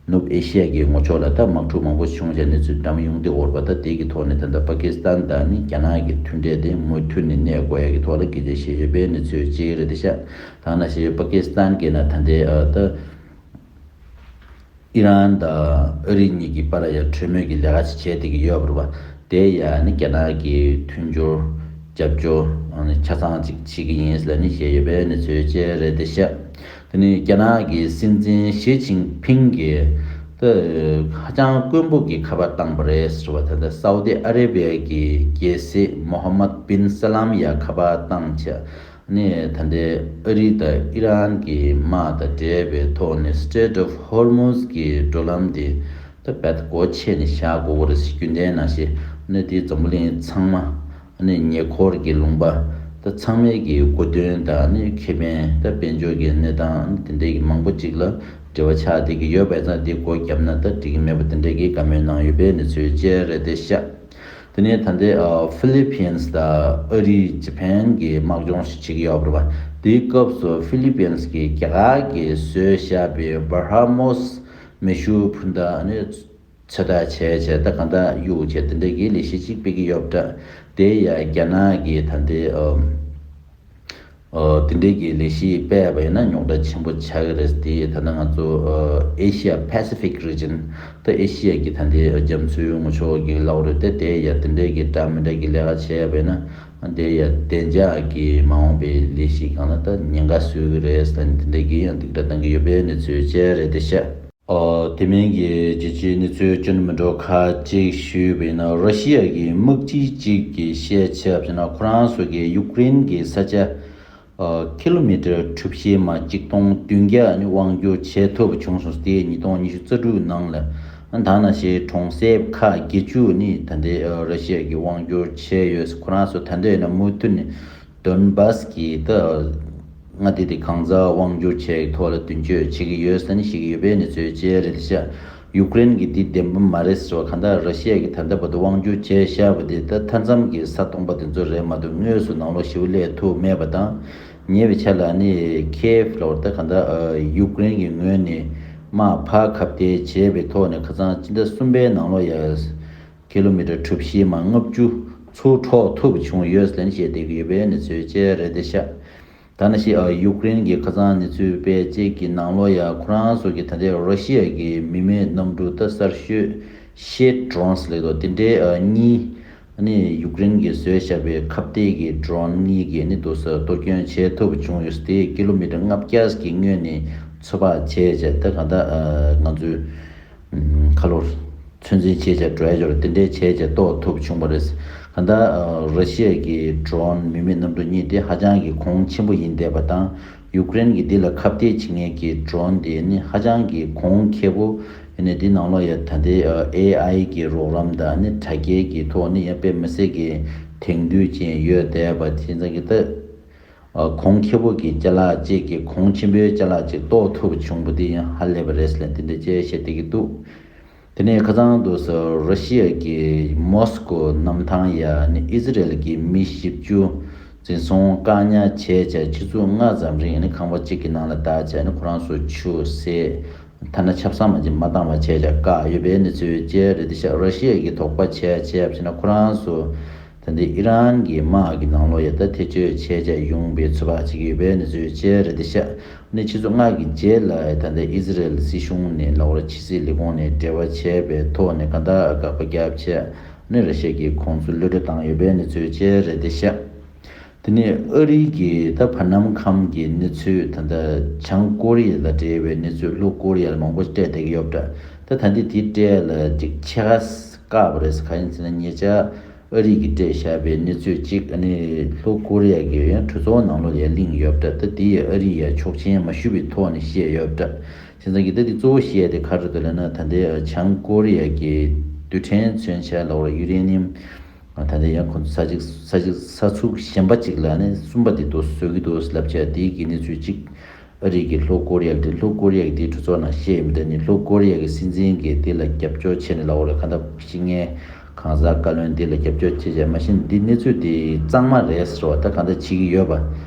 ནུབ་ཨེ་ཤི་ཡ་གི་ངོ་ཕྱོགས་ལ་ད་དམག་འཁྲུག་མང་པོ་བྱུང་བྱས་གནས་ཚུལ་འདྲ་མི་ཡོང་དུས་འོར་བ་ད་དེ་གི་ཐོག་ནས་ད་ལྟ་པ་ཀི་སི་ཐན་དང་ནི་རྒྱ་ནག་གི་མཐུན་འབྲེལ་དེ་མུ་མཐུད་ནས་གནས་དགོས་ཡ་གི་ཐོག་ལ་སྐད་ཆ་བཤད་ཡོད་པའི་གནས་ཚུལ་གཅིག་རེད་དེ་ཤག་ད་ནང་བཞིན་པ་ཀི་སི་ཐན་གྱི་ནང་ད་ལྟའི་ཨ་ད། ཨི་རན་དང་ཨ་རི་གཉིས་ཀྱི་བར་ཡ་གྲོས་མོལ་གྱི་ལས་ཀ་ཞིག་བྱས་བསྡད་ཀྱི་ཡོད་པ་རེད་པ། དེ་ཡ་ནི་རྒྱ་ནག་གི་མཐུན་སྦྱོར་རྒྱབ་སྐྱོར་ཨ་ནི་ཆ་ཚང་ཅིག་བྱེད་ཀྱི་ཡིན་ཟེར་ནི་བཤད་ཡོད་པའི་གནས་ཚུལ་བཅས་རེད་དེ་ཤག་དེ་ནི་རྒྱ་ནག་གི་སྲིད་འཛིན་ཞི་ཅིན་ཕིང་གིས་ད་ཧ་ཅང་དཀོན་པོ་གི་ཁ་པར་བཏང་པ་རེད་ཟེར་བ། ད་ལྟ་སའུ་ཏི་ཨ་རེ་བྷི་ཡ་གི་རྒྱལ་སྲས་མོ་ཧམ་མད་བིན་ས་ལམ་ཡ་ཁ་པར་བཏང་བྱས། ནས་ད་ལྟའི་ཨ་རི་དང་ཨི་རན་གྱི་དམག་དང་འབྲེལ་བའི་ཐོག་ནས་Strait of Hormuz གི་འགྲོ་ལམ་དེ་ད་རྦད་དེ་སྒོ་ཕྱེ་ནས་བཞག་དགོས་ཀྱི་རེད་ཟེར། རྒྱུན་ལྡན་ནང་བཞིན་ནས་དེ་འཛམ་བུ་གླིང་ཚང་མ་ནས་ཉེ་འཁོར་གྱི་ལུང་པ་ད་ཚང་མའི་གི་སྒོ་དོན་དང་ནས་ཁེ་ཕན་ད་དཔལ་འབྱོར་གྱི་གནས་སྟངས་དེ་འདྲའི་གི་མང་པོ་ཅིག་ལ་འབྲེལ་བ་ཆགས་བསྡད་ཀྱི་ཡོད་པས་ཙང་དེ་སྒོ་བརྒྱབ་ན་ད་འགྲིག་གི་མེད་པ་དེ་འདྲའི་གི་བཀའ་མོལ་གནང་ཡོད་པའི་གནས་ཚུལ་བཅས་རེད་དེ་ཤག་དེ་ནས་ད་ལྟའི་ཨ་ཧྥི་ལི་ཕིན་སི་དང་ཨ་རི་ཇ་ཕན་གྱི་དམག་སྦྱོང་ཞིག་བྱེད་ཀྱི་ཡོད་པ་རེད་པ། དེའི་སྐབས་སུ་ཧྥི་ལི་ཕིན་སི་གིས་རྒྱ་གར་གྱིས་བཟོས་བཞག་པའི་བྷ་ར་མོ་སི་མེ་ཤུགས་འཕུར་མདའ་ནི་ཚོད་ལྟ་བྱས་བྱས་ད་གང་ལྟར་གཡུག་བྱས་དེ་འདྲ་གི་ལས་གཞི་གཅིག་སྤེལ་གྱི་ཡོད་པ་འདྲ། དེ་ཡང་རྒྱ་ནག་གིས་ད་ལྟའི་ཨ། ཨོ། དེ་འདྲའི་གི་ལས་གཞི་སྤེལ་བ་ཡིན་ན་རྙོག་དྲ་ཆེན་པོ་ཆགས་ཀྱི་རེད། དེ་ད་ལྟ་ང་ཚོ་ཨོ་ཨེ་ཤི་ཡ་Pacific region ད་ཨེ་ཤི་ཡ་གི་ད་ལྟའི་རྒྱ་མཚོའི་ངོས་ཕྱོགས་ཀྱི་ལའོ་རེད་དེ། དེ་ཡ་དེ་འདྲའི་གི་འདྲ་མི་འདྲ་གི་ལས་ཀ་བྱས་པ་ཡིན་ན་དེ་ཡ་བདེ་འཇགས་ཀྱི་མ་འོངས་པའི་ལས་གཞི་སྒང་ལ་ད་ཉེན་ཁ་བཟོ་གི་རེད་ཟེར་ནས་དེ་འདྲའི་གི་ཡང་སྡིགས་ར་བཏང་གི་ཡོད་པའི་གནས་ཚུལ་བཅས་རེད་དེ་ཤག་ཨོ། དེ་མིན་གྱི་རྒྱལ་སྤྱིའི་གནས་ཚུལ་ཅུང་མི་འགྲོ་ཁག་ཅིག་ཞུས་པ་ཡིན་ན། ར་ཤི་ཡ་གི་དམག་སྤྱི་གཅིག་གིས་བཤད་ཆ་བྱས་ན་ཁོ་རང་ཚོ་གིས་ཡུཀ་རེན་གྱི་ས་ཆ་ཨོ་ཁི་ལོ་མི་ཊར་གྲུ་བཞི་མ་གཅིག་སྟོང་བདུན་བརྒྱ་ནི་དབང་སྒྱུར་བྱེད་ཐུབ་པ་བྱུང་སོང་སྟེ། ཉིས་སྟོང་ཉི་ཤུ་རྩ་དྲུག་ནང་ལ་ད་ནང་བཞིན་གྲོང་གསེབ་ཁག་བརྒྱད་ཅུ་ནི་ད་ལྟའི་ཨོ་ར་ཤི་ཡ་གིས་དབང་སྒྱུར་བྱས་ཡོད། ཁོ་རང་ཚོ་ད་ལྟ་ཡིན་ན་མུ་མཐུད་ནས་ཏོན་བྷ་སི་གི་ད་མངའ་སྡེ་དེ་གང་ཟག་དབང་སྒྱུར་བྱས་ཐོག་ལ་མདུན་སྐྱོད་བྱེད་ཀྱི་ཡོད་ཟེར་ནས་བཤད་ཀྱི་ཡོད་པའི་གནས་ཚུལ་བཅས་རེད་ཤག་ཡུཀ་རེན་གྱིས་འདི་བདེན་པ་མ་རེད་ཟེར་བ། གང་ལྟར་ར་ཤི་ཡ་གིས་ད་ལྟ་བར་དུ་དབང་སྒྱུར་བྱས་བཞག་པ་དེ་ད་མཐའ་མཚམས་ཀྱི་ས་སྟོང་པ་དེ་ཚོ་རེད་མ་གཏོགས་དངོས་སུ་ནང་ལོགས་ཞེ་པོ་སླེབས་ཐུབ་མེད་པ་དང་། ཉེ་བའི་ཆར་ལ་ནི་ཁེབ་ལ་བར་ད་གང་ལྟར་ཡུཀ་རེན་གྱི་ངོས་ནས་དམག་ཕར་ཁ་གཏད་བྱས་པའི་ཐོག་ནས་ཁ་སང་སྤྱི་ཟླ་གསུམ་པའི་ནང་ལོགས་ཡ། ཁི་ལོ་མི་ཊར་གྲུ་བཞི་མ་ལྔ་བཅུ་ཚུར་འཕྲོག་ཐུབ་བྱུང་ཡོད་ཟེར་ནས་བཤད་བསྡད་ཀྱི་ཡོད་པའི་གནས་ཚུལ་བཅས་རེད་དེ་ཤག་ད་ནང་བཞིན་ཨ་ཡུཀ་རེན་གྱི་ཁ་སང་གནས་ཚུལ་སྤེལ་བཅས་ཀྱི་ནང་ལོགས་ཡ་ཁོ་རང་ཚོ་གི་ད་ལྟའི་ར་ཤི་ཡ་གི་མི་མེད་གནམ་གྲུ་ད་གསར་ཤོས་ཤེད་ཌོ་རོན་སི་ལབ་འདུག་དེ་འདྲའི་ཨ་གཉིས་ནི་ཡུཀ་རེན་གྱིས་བཟོས་བཞག་པའི་ཁ་གཏད་ཀྱི་ཌོ་རོན་གཉིས་ཀྱིས་ནི་འདུག་སེ་གཏོར་སྐྱོན་བྱས་ཐུབ་བྱུང་ཡོད་དེ། ཀི་ལོ་མི་ཊར་ལྔ་བརྒྱ་གི་སྔོན་ནས་ཚོད་དཔག་བྱས་བྱས་ད་གང་ལྟར་ཨ་ང་ཚོའི། ཁ་ལོར་ཚོད་འཛིན་བྱས་བྱས་འགྲོ་ཡ་འབྱོར་དེ་འདྲའི་བྱས་བྱས་གཏོར་ཐུབ་བྱུང་བ་རེད། གང་ལྟར་ར་ཤི་ཡ་གི་ཌོ་རོན་མི་མེད་གནམ་གྲུ་གཉིས་དེ་ཧ་ཅང་གི་གོང་ཆེན་པོ་ཡིན་བསྡད་པ་དང་། ཡུཀ་རེན་གྱིས་འདི་ལ་ཁ་གཏད་བྱེད་མཁན་གྱི་ཌོ་རོན་དེ་ནི་ཧ་ཅང་གི་གོང་ཁེ་པོ་ཡིན་ནས། འདི་ནང་ལོགས་ཡ་ད་ལྟའི་ཨེ་ཨའི་གི་རོགས་རམ་དང་ནི་དྲ་རྒྱའི་གི་ཐོག་ནི་ཡང་དཔེ་མི་སྲིད་ཀྱི་དེང་དུས་ཅན་ཡོད་བསྡད་པ་དེ་ཙང་གི་ད། གོང་ཁེ་པོ་གི་ཅ་ལག་ཅིག་གི་གོང་ཆེན་པོའི་ཅ་ལག་ཅིག་གཏོར་ཐུབ་བྱུང་བ་དེ་ཡང་ཧ་ལས་པ་རེད་ཟེར་ནས་དེ་འདྲ་ཅེས་བཤད་བསྡད་ཀྱི་འདུག་དེ་ནས་ཁ་སང་དུས་སུ་ར་ཤི་ཡ་གི་མོ་སི་ཀོ་གནམ་ཐང་ཡ་ནི་ཨི་ཟི་རེལ་གྱི་མི་བཞི་བཅུ་འཛིན་བཟུང་བཀག་ཉར་བྱས་བྱས་ཆུ་ཚོད་ལྔ་ཙམ་རིང་ནི་ཁང་པ་གཅིག་གི་ནང་ལ་བདག་བྱས་ནས་ཁོ་རང་ཚོ་ཆུ་ཟས་ཐ་ན་ཆབ་གསང་མ་ཅིག་མ་བཏང་བ་བྱས་བྱས་བཀག་ཡོད་པའི་གནས་ཚུལ་བཅས་རེད། དེ་ཤག་ར་ཤི་ཡ་གི་དོགས་པ་བྱས་བྱས་བྱས་ན་ཁོ་རང་ཚོ། ད་ལྟའི་ཨི་རན་གྱི་དམག་གི་ནང་ལོགས་ཡ་ད་ཐེ་བྱུས་བྱས་བྱས་ཡོང་པའི་ཚོད་དཔག་བྱེད་ཀྱི་ཡོད་པའི་གནས་ཚུལ་བཅས་རེད་དེ་ཤག་ནི་ཆུ་ཚོད་ལྔ་གི་རྗེས་ལ་ད་ལྟ་ཨི་ཟི་རེལ་སྲིད་གཞུང་ནས་ལའོ་ར་ཕྱི་སྲིད་ལས་ཁུངས་ནས་འབྲེལ་བ་བྱས་པའི་ཐོག་ནས་གང་ལྟར་དགག་པ་བརྒྱབ་བྱས་ནི་ར་ཤ་གིས་ཁོང་ཚོ་གློད་གྲོལ་བཏང་ཡོད་པའི་གནས་ཚུལ་བཅས་རེད་དེ་ཤག་དེ་ནས་ཨ་རི་གི་ད་བར་ནམ་ཁམས་ཀྱི་གནས་ཚུལ་ད་ལྟ་བྱང་ཀོ་རི་ཡ་ལ་འབྲེལ་བའི་གནས་ཚུལ་ལྷོ་ཀོ་རི་ཡ་ལ་མང་པོ་སྤྲད་བསྡད་ཀྱི་ཡོད་པ་འདྲ། ད་ད་ལྟ་དེའི་གྲས་ལ་ཅིག་ཕྱེད་ཀ་བཀག་པ་རེད། གང་ཡིན་ཟེར་ན་ཉེ་ཆར་ཨ་རི་གིས་སྤྲད་བཞག་པའི་གནས་ཚུལ་གཅིག་ཨ་ནི་ལྷོ་ཀོ་རི་ཡ་གི་ཡང་གྲོས་ཚོགས་ནང་ལོགས་ལ་ཡང་གླེང་ཡོད་པ་འདྲ། ད་དེ་ཡང་ཨ་རི་ཡ་ཆོག་མཆན་མ་ཞུས་པའི་ཐོག་ནས་བཤད་ཡོད་པ་འདྲ། བྱས་ཙང་གི་ད་དེ་གཙོ་བོ་བཤད་དེ་ག་རེ་འདུག་ལབ་ན། ད་ལྟའི་བྱང་ཀོ་རི་ཡ་གི་རྡུལ་ཕྲན་མཚོན་ཆ་ལ་ཡུ་རེ་ནི་ཡམ། ད་ལྟ་ཡང་ཁོང་ཚོ་ས་ཚིགས་ས་ཚིགས་ས་ཚུགས་གཞན་པ་ཅིག་ལ་ནི་གསུམ་པ་དེ་འདུག་བཟོ་གི་འདུག་ལབ་བྱས་དེའི་གི་གནས་ཚུལ་གཅིག་ཨ་རི་གི་ལྷོ་ཀོ་རི་ཡ་དེ་ལྷོ་ཀོ་རི་ཡ་གི་དེའི་གྲོས་ཚོགས་ནང་བཤད་ཡིན་པ་དེ་ནི་ལྷོ་ཀོ་རི་ཡ་གི་སྲིད་འཛིན་གྱིས་དེ་ལ་རྒྱབ་སྐྱོར་བྱས་ནས་ལའོ་རེ་གང་ལྟར་ཤི་ངན་གང་ཟག་བཀའ་བློན་དེ་ལ་རྒྱབ་སྐྱོར་བྱས་བྱས་མ་གཞི་འདི་གནས་ཚུལ་དེ་གཙང་མ་རེད་ཟེར་བ་ད་གང་ལྟར་བྱེད་ཀྱི་ཡོད་པ།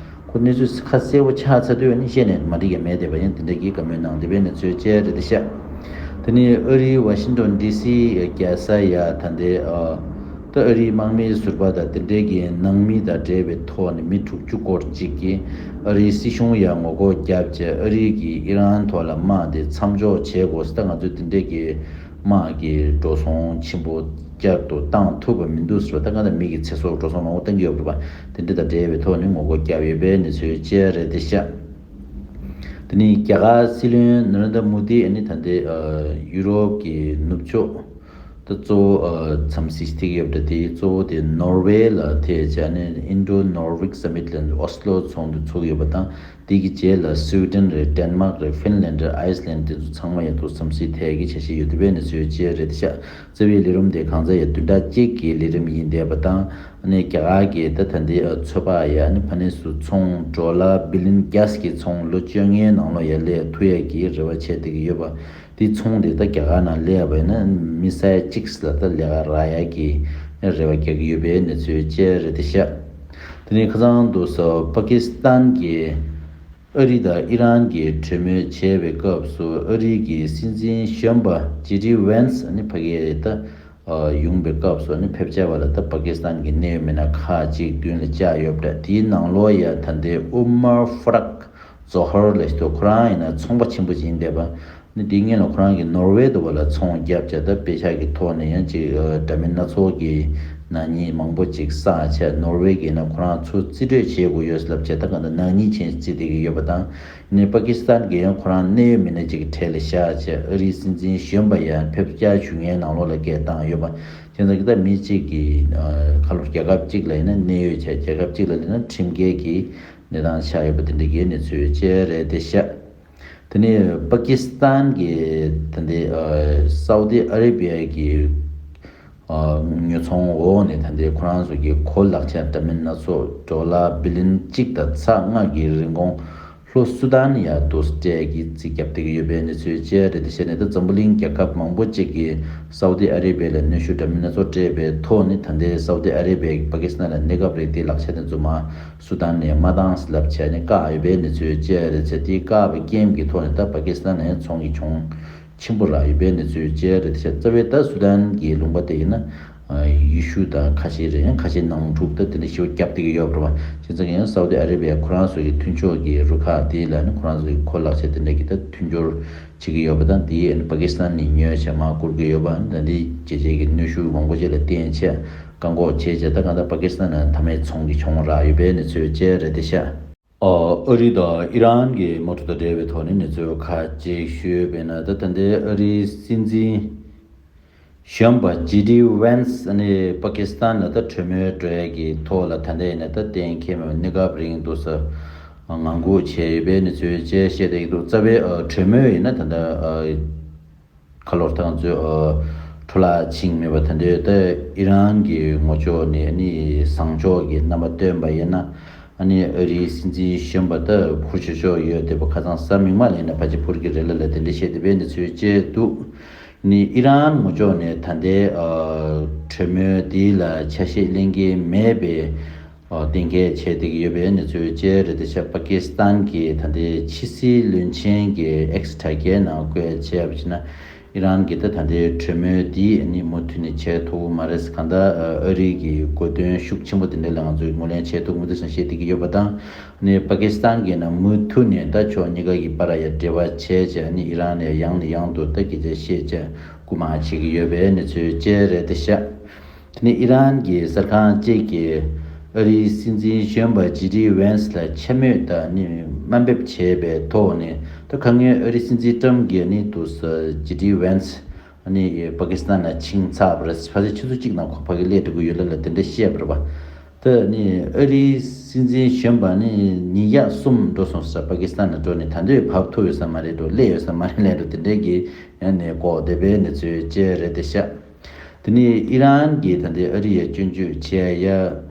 ཁོ་གནས་ཚུལ་ཁ་གསལ་པོ་ཆགས་ཚར་དུས་ནི་བཤད་ནས་མ་འགྲིག་ཡ་མེད་བསྡད་པ་ཡིན། དེ་འདྲ་གི་བཀའ་མོལ་གནང་བསྡད་པའི་གནས་ཚུལ་བཅས་རེད་དེ་ཤག་དེ་ནས་ཨ་རིའི་ཝ་ཤིང་ཏོན་ཌི་སི་རྒྱལ་ས་ཡ་ད་ལྟའི་ཨ་ད་ཨ་རིའི་དམག་མིའི་ཟུར་པ་དང་དེ་འདྲའི་གི་ནང་མི་དང་འབྲེལ་བའི་ཐོག་ནས་མི་དྲུག་ཅུ་སྐོར་ཅིག་གིས་ཨ་རིའི་སྲིད་གཞུང་ཡ་ངོ་རྒོལ་བརྒྱབ་བྱས་ཨ་རི་གིས་ཨི་རན་ཐོག་ལ་དམག་དེ་མཚམས་འཇོག་བྱེད་དགོས་ཟེར། ད་ང་ཚོས་དེ་འདྲའི་གི་དམག་གི་འགྲོ་སོང་ཆེན་པོ་བསྐྱར་དུ་བཏང་ཐུབ་པ་མི་འདུག་ཟེར་བ། ད་གང་ལྟར་མི་གི་ཚེ་སྲོག་འགྲོ་སོང་མང་པོ་བཏང་གི་ཡོད་པ་རེད་པ། དེ་འདྲ་དང་འབྲེལ་བའི་ཐོག་ནས་ངོ་རྒོལ་བརྒྱབ་ཡོད་པའི་གནས་ཚུལ་བཅས་རེད་དེ་ཤག་དེ་ནས་རྒྱ་གར་སྲིད་བློན་ན་རེན་དྲ་མོ་དི་ཨ་ནི་ད་ལྟའི་ཨ་ཡུ་རོབ་ཀྱི་ནུབ་ཕྱོགས་ད་གཙོ་བོ་ཨ་འཚམས་གཟིགས་ཐེག་ཡོད་པ་འདྲ། དེ་གཙོ་བོ་དེ་ནོར་ཝེ་ལ་ཐེག་བྱས་ནས་ཨིན་ཌོ་ནོར་ཝིག་སམ་མིཊ་ལ་ཨོ་སི་ལོ་ཚོགས་འདུ་ཚུགས་ཡོད་པ་དང་། དེ་གི་རྗེས་ལ་སུའི་ཌེན་རེད། ཌེན་མཱག་རེད། ཧྥིན་ལན་རེད། ཨའི་སི་ལན་དེ་ཚོ་ཚང་མ་ཡང་དུ་འཚམས་གཟིགས་ཐེག་གི་འཆར་གཞི་ཡོད་པའི་གནས་ཚུལ་བཅས་རེད་དེ་ཤག་རྩ་བའི་ལས་རིམ་དེ་གང་ཟག་ཡང་བདུན་ཕྲག་གཅིག་གི་ལས་རིམ་ཡིན་བསྡད་པ་དང་། ཨ་ནི་རྒྱ་གར་གྱི་ད་ད་ལྟའི་ཨ་ཚོད་དཔག་ཡ་ཨ་ནི་ཕ་ནས་སུ་ཚོང་ཌོ་ལར་བི་ལིན་བརྒྱ་གི་ཚོང་ལོ་བཅོ་ལྔའི་ནང་ལོགས་ཡ་ལས་ཐུབ་ཡ་གི་རེ་བ་བྱས་བསྡད་ཀྱི་ཡོད་པ། དེ་ཚོང་དེ་ད་རྒྱ་གར་ནང་ལས་ཡ་བ་ཡིན་ན་མི་ས་ཡ་གཅིག་ལ་ད་ལས་ཀ་རག་ཡ་གི་རེ་བ་རྒྱག་གི་ཡོད་པའི་གནས་ཚུལ་བཅས་རེད་དེ་ཤག་དེ་ནས་ཁ་སང་དུ་ས་པ་ཀི་སི་ཐན་གྱི་ཨ་རི་དང་ཨི་རན་གྱི་གྲོས་མོལ་བྱས་པའི་སྐབས་སུ་ཨ་རི་གི་སྲིད་འཛིན་གཞོན་པ་ཇེ་ཌི་ཝན་སི་ཨ་ནི་ཕ་གིར་ད་ཡོང་པའི་སྐབས་སུ་ཨ་ནི་ཕེབས་བྱ་བ་ལ་ད་པ་ཀི་སི་ཐན་གྱི་གནད་ཡོད་མི་སྣ་ཁག་ཅིག་མདུན་ལ་བཅར་ཡོད་པ་འདྲ། དེའི་ནང་ལོགས་ཡ་ད་ལྟའི་ཨུ་མར་ཧྥ་རག་ཛོ་ཧར་ལབ་ཞིག་འདུག་ཁོ་རང་ཡིན་ན་ཚོང་པ་ཆེན་པོ་ཅིག་ཡིན་བསྡད་པ། ནི་དེའི་སྔོན་ལ་ཁོ་རང་གིས་ནོར་ཝེ་དུ་བ་ལ་ཚོང་བརྒྱབ་བྱས་ད་དཔེ་ཆ་གི་ཐོག་ནས་ཡང་ཅིག་འདྲ་མིན་སྣ་ཚོགས་ཀྱི་ནག་ཉེས་མང་པོ་ཅིག་བསགས་བྱས། ནོར་ཝེ་གིས་ན་ཁོ་རང་ཚུར་རྩིས་སྤྲོད་བྱེད་དགོས་ཡོད་ལབ་བྱས་ད་གང་ལྟར་ནག་ཉེས་ཅན་བརྩི་བསྡད་ཀྱི་ཡོད་པ་དང་། ནི་པ་ཀི་སི་ཐན་གྱིས་ཡང་ཁོ་རང་གནད་ཡོད་མི་སྣ་ཅིག་གི་གྲས་ལ་བཞག་བྱས་ཨ་རིའི་སྲིད་འཛིན་གཞོན་པ་ཡང་ཕེབས་བཅར་ཞུ་མཁན་ནང་ལོགས་ལ་སྐད་བཏང་ཡོད་པ། བྱས་ཙང་གི་ད་མི་གཅིག་གིས་ཁ་ལོ་རྒྱལ་ཁབ་གཅིག་ལ་ཡིན་ན་གནད་ཡོད་བྱས། རྒྱལ་ཁབ་གཅིག་ལ་ཡིན་ན་ཁྲིམས་འགལ་གྱི་གནས་སྟངས་ཆགས་ཡོད་པ་དེ་འདྲ་གི་གནས་ཚུལ་བཅས་རེད་དེ་ཤག་དེ་ནས་པ་ཀི་སི་ཐན་གྱི་ད་ལྟའི་ཨ་སའུ་ཏི་ཨ་རེ་བི་ཡ་གི་ཨ་ཉོ་ཚོང་འོག་ནས་ད་ལྟའི་ཁོ་རང་ཚོ་གི་གོ་ལག་ཆ་འདྲ་མིན་སྣ་ཚོགས་ཌོ་ལར་བི་ལིན་གཅིག་དང་ཚེག་ལྔ་གི་རིན་གོང་ལྷོ་སུ་དཱན་ཡ་དུ་སྤྲད་ཀྱི་རྩིས་རྒྱབ་བསྡད་ཀྱི་ཡོད་པའི་གནས་ཚུལ་བཅས་རེད་དེ་བྱས་ནས་ད་འཛམ་བུ་གླིང་རྒྱལ་ཁབ་མང་པོ་ཅིག་གིས་སའུ་ཏི་ཨ་རེ་བི་ཡ་ལ་གནོན་ཤུགས་འདྲ་མིན་སྣ་ཚོགས་སྤྲད་པའི་ཐོག་ནས་ད་ལྟའི་སའུ་ཏི་ཨ་རེ་བི་ཡ་གིས་པ་ཀི་སི་ཐན་ལ་གནས་སྐབས་རེ་དེ་ལག་ཆ་དེ་ཚོ་མ་སུ་དཱན་ནས་མ་བཏང་ཟེར་ལབ་བྱས་ནས་བཀག་ཡོད་པའི་གནས་ཚུལ་བཅས་རེད་ཟེར། དེ་བཀག་པའི་རྐྱེན་གྱི་ཐོག་ནས་ད་པ་ཀི་སི་ཐན་ནས་ཚོང་གི་གྱོང་ཆེན་པོ་རག་ཡོད་པའི་གནས་ཚུལ་བཅས་རེད་ཤག་རྩ་བའི་ད་སུ་དཱན་གྱི་ལུང་པ་དེ་ཡིན་ན་ཡེ་ཤུ་དང་ཁ་ཤས་རེད། ཡང་ཁ་ཤས་ནང་འཁྲུག་ད་དེ་འདྲ་ཞེ་པོ་བརྒྱབ་བསྡད་ཀྱི་ཡོད་པ་རེད་པ། བྱས་ཙང་ཡང་སའུ་ཏི་ཨ་རེ་བི་ཡ་ཁོ་རང་ཚོ་གི་མཐུན་ཕྱོགས་ཀྱི་རུ་ཁག་དེ་ལ་ནི་ཁོ་རང་ཚོ་གི་གོ་ལག་ཆ་དེ་འདྲ་གི་ད་མཐུན་སྦྱོར་བྱེད་ཀྱི་ཡོད་པ་དང་། དེ་ཡིན་པ་ཀི་སི་ཐན་ནས་ཉོས་བྱས་མར་བསྐུར་གྱི་ཡོད་པ། ད་འདི་རྒྱལ་སྤྱིའི་གི་གནོན་ཤུགས་མང་པོ་ཅིག་ལ་བརྟེན་བྱས་བཀག་འགོག་བྱས་བྱས་ད་གང་ལྟར་པ་ཀི་སི་ཐན་ལ་མཐའ་མའི་ཚོང་གི་གྱོང་རག་ཡོད་པའི་གནས་ཚུལ་བཅས་རེད་དེ་ཤག་ཨ་རི་དང་ཨི་རན་གྱི་དམག་འཁྲུག་དང་འབྲེལ་བའི་ཐོག་ནས་གནས་ཚུལ་ཁག་ཅིག་ཞུས་པས་ན། ད་ད་ལྟའི་ཨ་རིའི་སྲིད་འཛིན་གཞོན་པ་ཇེ་ཌི་ཝན་སི་ནས་པ་ཀི་སི་ཐན་ལ་ད་གྲོས་མོལ་འགྲོ་ཡ་གི་ཐོག་ལ་ད་ལྟ་ཡིན་ན་ད་གཏན་འཁེལ་མེད་པའི་གནས་སྐབས་རིང་འདུག་ས་ངང་སྒུག་བྱས་ཡོད་པའི་གནས་ཚུལ་བཅས་བཤད་བསྡད་ཀྱི་འདུག་རྩ་བའི་ཨ་གྲོས་མོལ་ཡིན་ན་ད་ལྟ་ཨ་ཁ་ལོར་ཐང་ཚོས་ཨ་འཕྲོ་བརླག་ཕྱིན་མེད་པ། ད་འདོད་ད་ཨི་རན་གྱི་ངོ་ཕྱོགས་ནས་ཨ་ནི་བཟང་ཕྱོགས་ཀྱི་རྣམ་པ་སྟོན་པ་ཡིན་ན། ཨ་ནི་ཨ་རིའི་སྲིད་འཛིན་གཞོན་པ་ད་འཕུར་ཆོག་ཆོག་ཡོད་བསྡད་པ། ཁ་སང་གཟའ་མིག་དམར་ལ་ཡིན་ན་ཕལ་ཆེར་འཕུར་གྱི་རེད་ལ་ལ་དེ་འདྲ་བཤད་བསྡད་པའི་གནས་ཚུལ་བཅས་འདུག་ནི་ཨི་རན་ངོ་ཕྱོགས་ནས་ད་ལྟའི་ཨ་གྲོས་མོལ་འདི་ལ་ཆ་ཤས་ལེན་གྱི་མེད་པའི་ཨ་གཏན་འཁེལ་བྱས་བསྡད་ཀྱི་ཡོད་པའི་གནས་ཚུལ་བཅས་རེད་དེ་ཤག་པ་ཀི་སི་ཐན་གྱི་ད་ལྟའི་ཕྱི་སྲིད་བློན་ཆེན་གྱི་ཨེག་སི་དྲ་རྒྱའི་ནང་བཀོད་བྱས་པ་ཞིག་ན། ཨི་རན་གྱི་ད་ད་ལྟའི་གྲོས་མོལ་འདི་ནི་མུ་མཐུད་ནས་བྱེད་ཐུབ་མ་རེད། གང་ལྟར་ཨ་རི་གི་གོ་དོན་ཤུགས་ཆེན་པོ་དེ་འདྲ་ལ་ང་ཚོས་ངོས་ལེན་བྱེད་ཐུབ་མི་འདུག་ཟེར་བཤད་བསྡད་ཀྱི་ཡོད་པ་དང་། ནི་པ་ཀི་སི་ཐན་གྱིས་ནི་མུ་མཐུད་ནས་ད་ཕྱོགས་གཉིས་ཀ་གི་བར་ཡ་འབྲེལ་བ་བྱས་བྱས་ནི་ཨི་རན་ནས་ཡང་ནས་ཡང་དུ་ད་སྐད་ཆ་བཤད་བྱས་སྐུལ་མ་བྱེད་ཀྱི་ཡོད་པའི་གནས་ཚུལ་བཅས་རེད་དེ་ཤག་དེ་ནས་ཨི་རན་གྱི་གསར་ཁང་བཅས་ཀྱིས་ཨ་རིའི་སྲིད་འཛིན་གཞོན་པ་ཇེ་ཌི་ཝན་སི་ལ་མཆན་བརྗོད་དང་ནི་དམའ་འབེབས་བྱས་པའི་ཐོག་ནས། ད་ཁ་སྔོན་ཨ་རིའི་སྲིད་འཛིན་ཊམ་གྱིས་ནི་དུ་ཇེ་ཌི་ཝན་སི་ནི་པ་ཀི་སི་ཐན་ལ་ཕྱིན་ཚར་བ་རེད། ཕལ་ཆེར་ཆུ་ཚོད་གཅིག་ནང་ཁོ་ཕ་གི་སླེབས་འགྲོ་གི་ཡོད་ལ་ལ་དེ་འདྲ་བཤད་པ་རེད་པ། ད་ནི་ཨ་རིའི་སྲིད་འཛིན་གཞོན་པ་ནི་ཉིས་བརྒྱ་གསུམ་འགྲོ་སོང་ཟེར། པ་ཀི་སི་ཐན་ལ་འགྲོ་ནས་ད་འདོད་བབས་ཐུབ་ཡོད་ས་མ་རེད་འགྲོ། སླེབས་ཡོད་ས་མ་རེད་ལབ་འགྲོ། དེ་འདྲའི་གི་ཡང་ནས་ལྐོག་བསྡད་པའི་གནས་ཚུལ་བཅས་རེད་དེ་ཤག་དེ་ནས་ཨི་རན་གྱིས་ད་ལྟའི་ཨ་རི་ཡ་སྐྱོན་བརྗོད་བྱས་ཡ།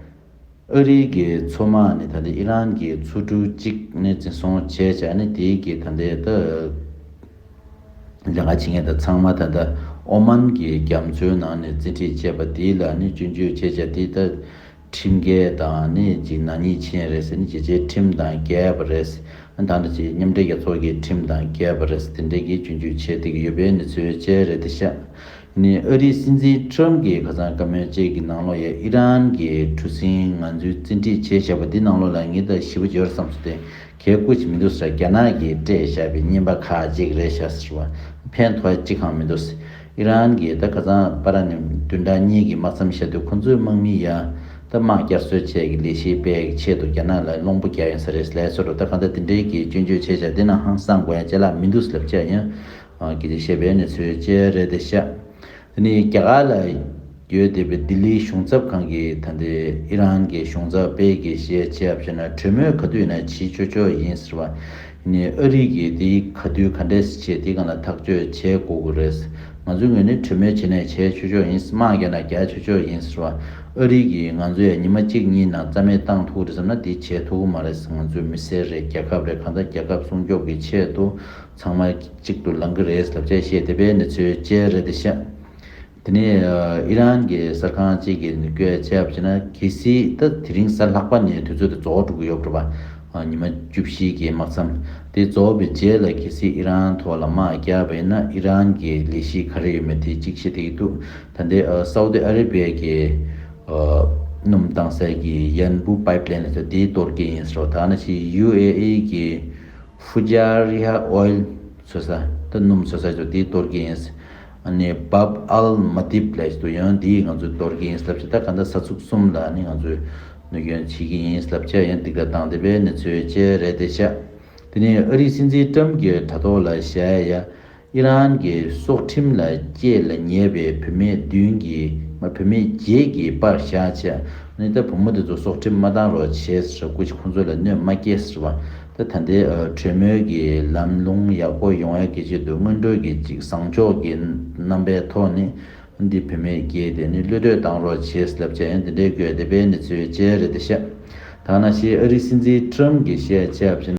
ཨ་རི་གི་མཚོ་དམག་ནས་ད་ལྟའི་ཨི་རན་གྱི་མཚོ་གྲུ་གཅིག་ནས་འཛིན་བཟུང་བྱས་བྱས་ནས་དེའི་གི་ད་ལྟའི་ད་ལས་ཀ་བྱེད་མཁན་དང་ཚང་མ་ད་ལྟ་ཨོ་མན་གྱི་རྒྱ་མཚོའི་ནང་ནས་རྩིས་ཁྲིད་བྱས་པ་དེ་ལ་ནི་སྐྱོན་བརྗོད་བྱས་བྱས་དེ་ད་ཁྲིམས་འགལ་དང་ནི་ཅིག་ནག་ཉེས་ཕྱིན་རེད་ཟེར་ནི་རྒྱལ་སྤྱིའི་ཁྲིམས་དང་འགལ་བ་རེད། ད་ནི་ཅིག་མཉམ་འབྲེལ་རྒྱལ་ཚོགས་ཀྱི་ཁྲིམས་དང་འགལ་བ་རེད་ཟེར་དེ་འདྲའི་གི་སྐྱོན་བརྗོད་བྱས་བསྡད་ཀྱི་ཡོད་པའི་གནས་ཚུལ་བཅས་རེད་དེ་ཤག་ནི་ཨ་རིའི་སྲིད་འཛིན་ཁྲོམ་གྱིས་ཁ་སང་བཀའ་མོལ་བཅས་ཀྱི་ནང་ལོགས་ཡ་ཨི་རན་གྱི་གྲུ་གཟིངས་ང་ཚོས་རྩིས་ཁྲིད་བྱས་བཞག་པ་འདི་ནང་ལོགས་ལ་ངས་ད་ཞིབ་པོ་བརྗོད་བསམ་སོང་སྟེ་གལ་སྐུ་ཅིག་མི་འདུག་ཟེར། རྒྱ་ནག་གིས་སྤྲད་བཞག་པའི་རྔན་པ་ཁག་ཅིག་རེད་ཤག་ཟེར་བ། ཕན་ཐོགས་ཅི་གང་མི་འདུག་ཟེར། ཨི་རན་གྱིས་ད་ཁ་སང་པ་ར་ནས་བདུན་ཕྲག་གཉིས་ཀྱི་དམག་མཚམས་བཞག་དུས་ཁོ་ཚོའི་དམག་མི་ཡ་ད་དམག་བསྐྱར་གསོ་བྱས་ཀྱི་ལས་གཞི་སྤེལ་གྱི་ཆེད་དུ་རྒྱ་ནག་ལ་གློང་པོ་རྒྱག་ཡོང་ས་རེད་ལས་སོ་རུ། ད་གང་ལྟར་དེ་འདྲའི་གི་སྐྱོན་བརྗོད་བྱས་བཞག་དེ་ནང་ཧང་སང་དགོས་ཡ་ཅ་ལག་མི་འདུག་ཟེར་ལབ་བྱས་ཡང་། སྐད་ཆ་བཤད་པའི་གནས་ཚུལ་བཅས་རེད་དེ་ཤག་དེ་ནས་རྒྱ་གར་ལ་ཡོད་བསྡད་པའི་ལྡི་ལིའི་གཞུང་ཚབ་ཁང་གིས་ད་ལྟའི་ཨི་རན་གྱི་གཞུང་ཚབ་པས་ཀྱིས་བཤད་བྱས་པ་བྱས་ན་གྲོས་མོལ་ག་དུས་ཡིན་ན་བྱེད་ཆོག་ཆོག་ཡིན་ཟེར་བ། ནས་ཨ་རི་གིས་དེའི་ག་དུས་ག་འདྲས་བྱས་དེའི་སྒང་ལ་ཐག་གཅོད་བྱེད་དགོས་ཀྱི་རེད། ང་ཚོའི་ངོས་ནས་གྲོས་མོལ་བྱེད་ནས་བྱེད་ཆོག་ཆོག་ཡིན། དམག་རྒྱག་ན་རྒྱག་ཆོག་ཆོག་ཡིན་ཟེར་བ། ཨ་རི་གིས་ང་ཚོ་ཡ་ཉི་མ་གཅིག་གཉིས་ནང་རྩ་མེད་བཏང་ཐུབ་རེད་བསམ་ན་དེ་བྱེད་ཐུབ་ཀྱི་མ་རེད། ང་ཚོའི་མི་སེར་རེད། རྒྱལ་ཁབ་རེད། གང་ལྟར་རྒྱལ་ཁབ་སྲུང་སྐྱོབ་ཀྱི་ཆེད་དུ་ཚང་མ་གཅིག་ཏུ་ལངས་ཀྱི་རེད་ལབ་བྱས་བཤད་བསྡད་པའི་གནས་ཚུལ་བཅས་རེད་དེ་ཤག་དེ་ནས་ཨི་རན་གྱི་གསར་ཁང་གཅིག་གིས་བཀོད་བྱས་པ་བྱས་ན་གལ་སྲིད་ད་དེ་རིང་གཟའ་ལྷག་པ་ནས་དུས་ཚོད་དེ་རྫོགས་འགྲོ་གི་ཡོད་པ་རེད་པ། ཉི་མ་བཅུ་བཞི་གི་དམག་མཚམས་དེ་རྫོགས་པའི་རྗེས་ལ་གལ་སྲིད་ཨི་རན་ཐོག་ལ་དམག་བརྒྱབ་པ་ཡིན་ན་ཨི་རན་གྱི་ལས་གཞི་ག་རེ་ཡོད་མེད་དེ་གཅིག་བཤད་བསྡད་ཀྱི་འདུག་ད་ལྟའི་ཨ་སའུ་ཏི་ཨ་རེ་བྷི་ཡ་གི་ཨ་སྣུམ་བཏང་སའི་གི་ཡན་བུ་པའིབ་ལེན་ལ་དེ་གཏོར་གྱི་ཡིན་ཟེར་བ། ད་ནང་བཞིན་ཡུ་ཨེ་ཨི་གི་ཧྥུ་ཇ་རི་ཧ་ཨོ་ཡལ་བཟོ་ས། ད་སྣུམ་བཟོ་ས་ཚོ་དེ་གཏོར་གྱི་ཡིན། ཨ་ནི་བབ་ཨལ་མ་དིབ་ལས་ཚོ་ཡང་དེ་ང་ཚོས་གཏོར་གྱི་ཡིན་ལབ་བྱས། ད་ག་འདྲ་ས་ཚུགས་གསུམ་ལ་ནི་ང་ཚོས་གནོད་སྐྱོན་བྱེད་ཀྱི་ཡིན་ལབ་བྱས་ཡང་སྡིགས་ར་བཏང་བསྡད་པའི་གནས་ཚུལ་བཅས་རེད་དེ་ཤག་དེ་ནས་ཨ་རིའི་སྲིད་འཛིན་ཀྲམ་གྱི་དྲ་ཐོག་ལ་བཤད་ཡ། ཨི་རན་གྱི་སྲོག་ཁྲིམས་ལ་བཅད་ལ་ཉེ་བའི་བུད་མེད་བདུན་གྱིས་མ་བུད་མེད་བརྒྱད་ཀྱིས་པར་བཞག་བྱས། ནི་ད་བུ་མོ་དེ་ཚོ་སྲོག་ཁྲིམས་མ་བཏང་རོགས་བྱས་ཟེར། སྐུ་མཁྱེན་ཁོང་ཚོ་ལ་གནོད་མ་སྐྱེལ་ཟེར་བ། ད་ད་ལྟའི་ཨ་གྲོས་མོལ་གྱི་ལམ་ལྷོང་ཡག་པོ་ཡོང་ཡག་གི་ཆེད་དུ་སྔོན་འགྲོ་གི་ཅིག་བཟང་ཕྱོགས་ཀྱི་རྣམ་པའི་ཐོག་ནས་འདི་བུད་མེད་བརྒྱད་དེ་ནི་གློད་གྲོལ་བཏང་རོགས་བྱས་ལབ་བྱས་ཡང་དེ་འདྲའི་དགོས་དེ་བས་ནི་ཚོས་བྱས་རེད་དེ་ཤག་ད་ནང་བཞིན་ཨ་རིའི་སྲིད་འཛིན་ཀྲམ་གྱིས་བཤད་བྱས་པ་བྱས་ན།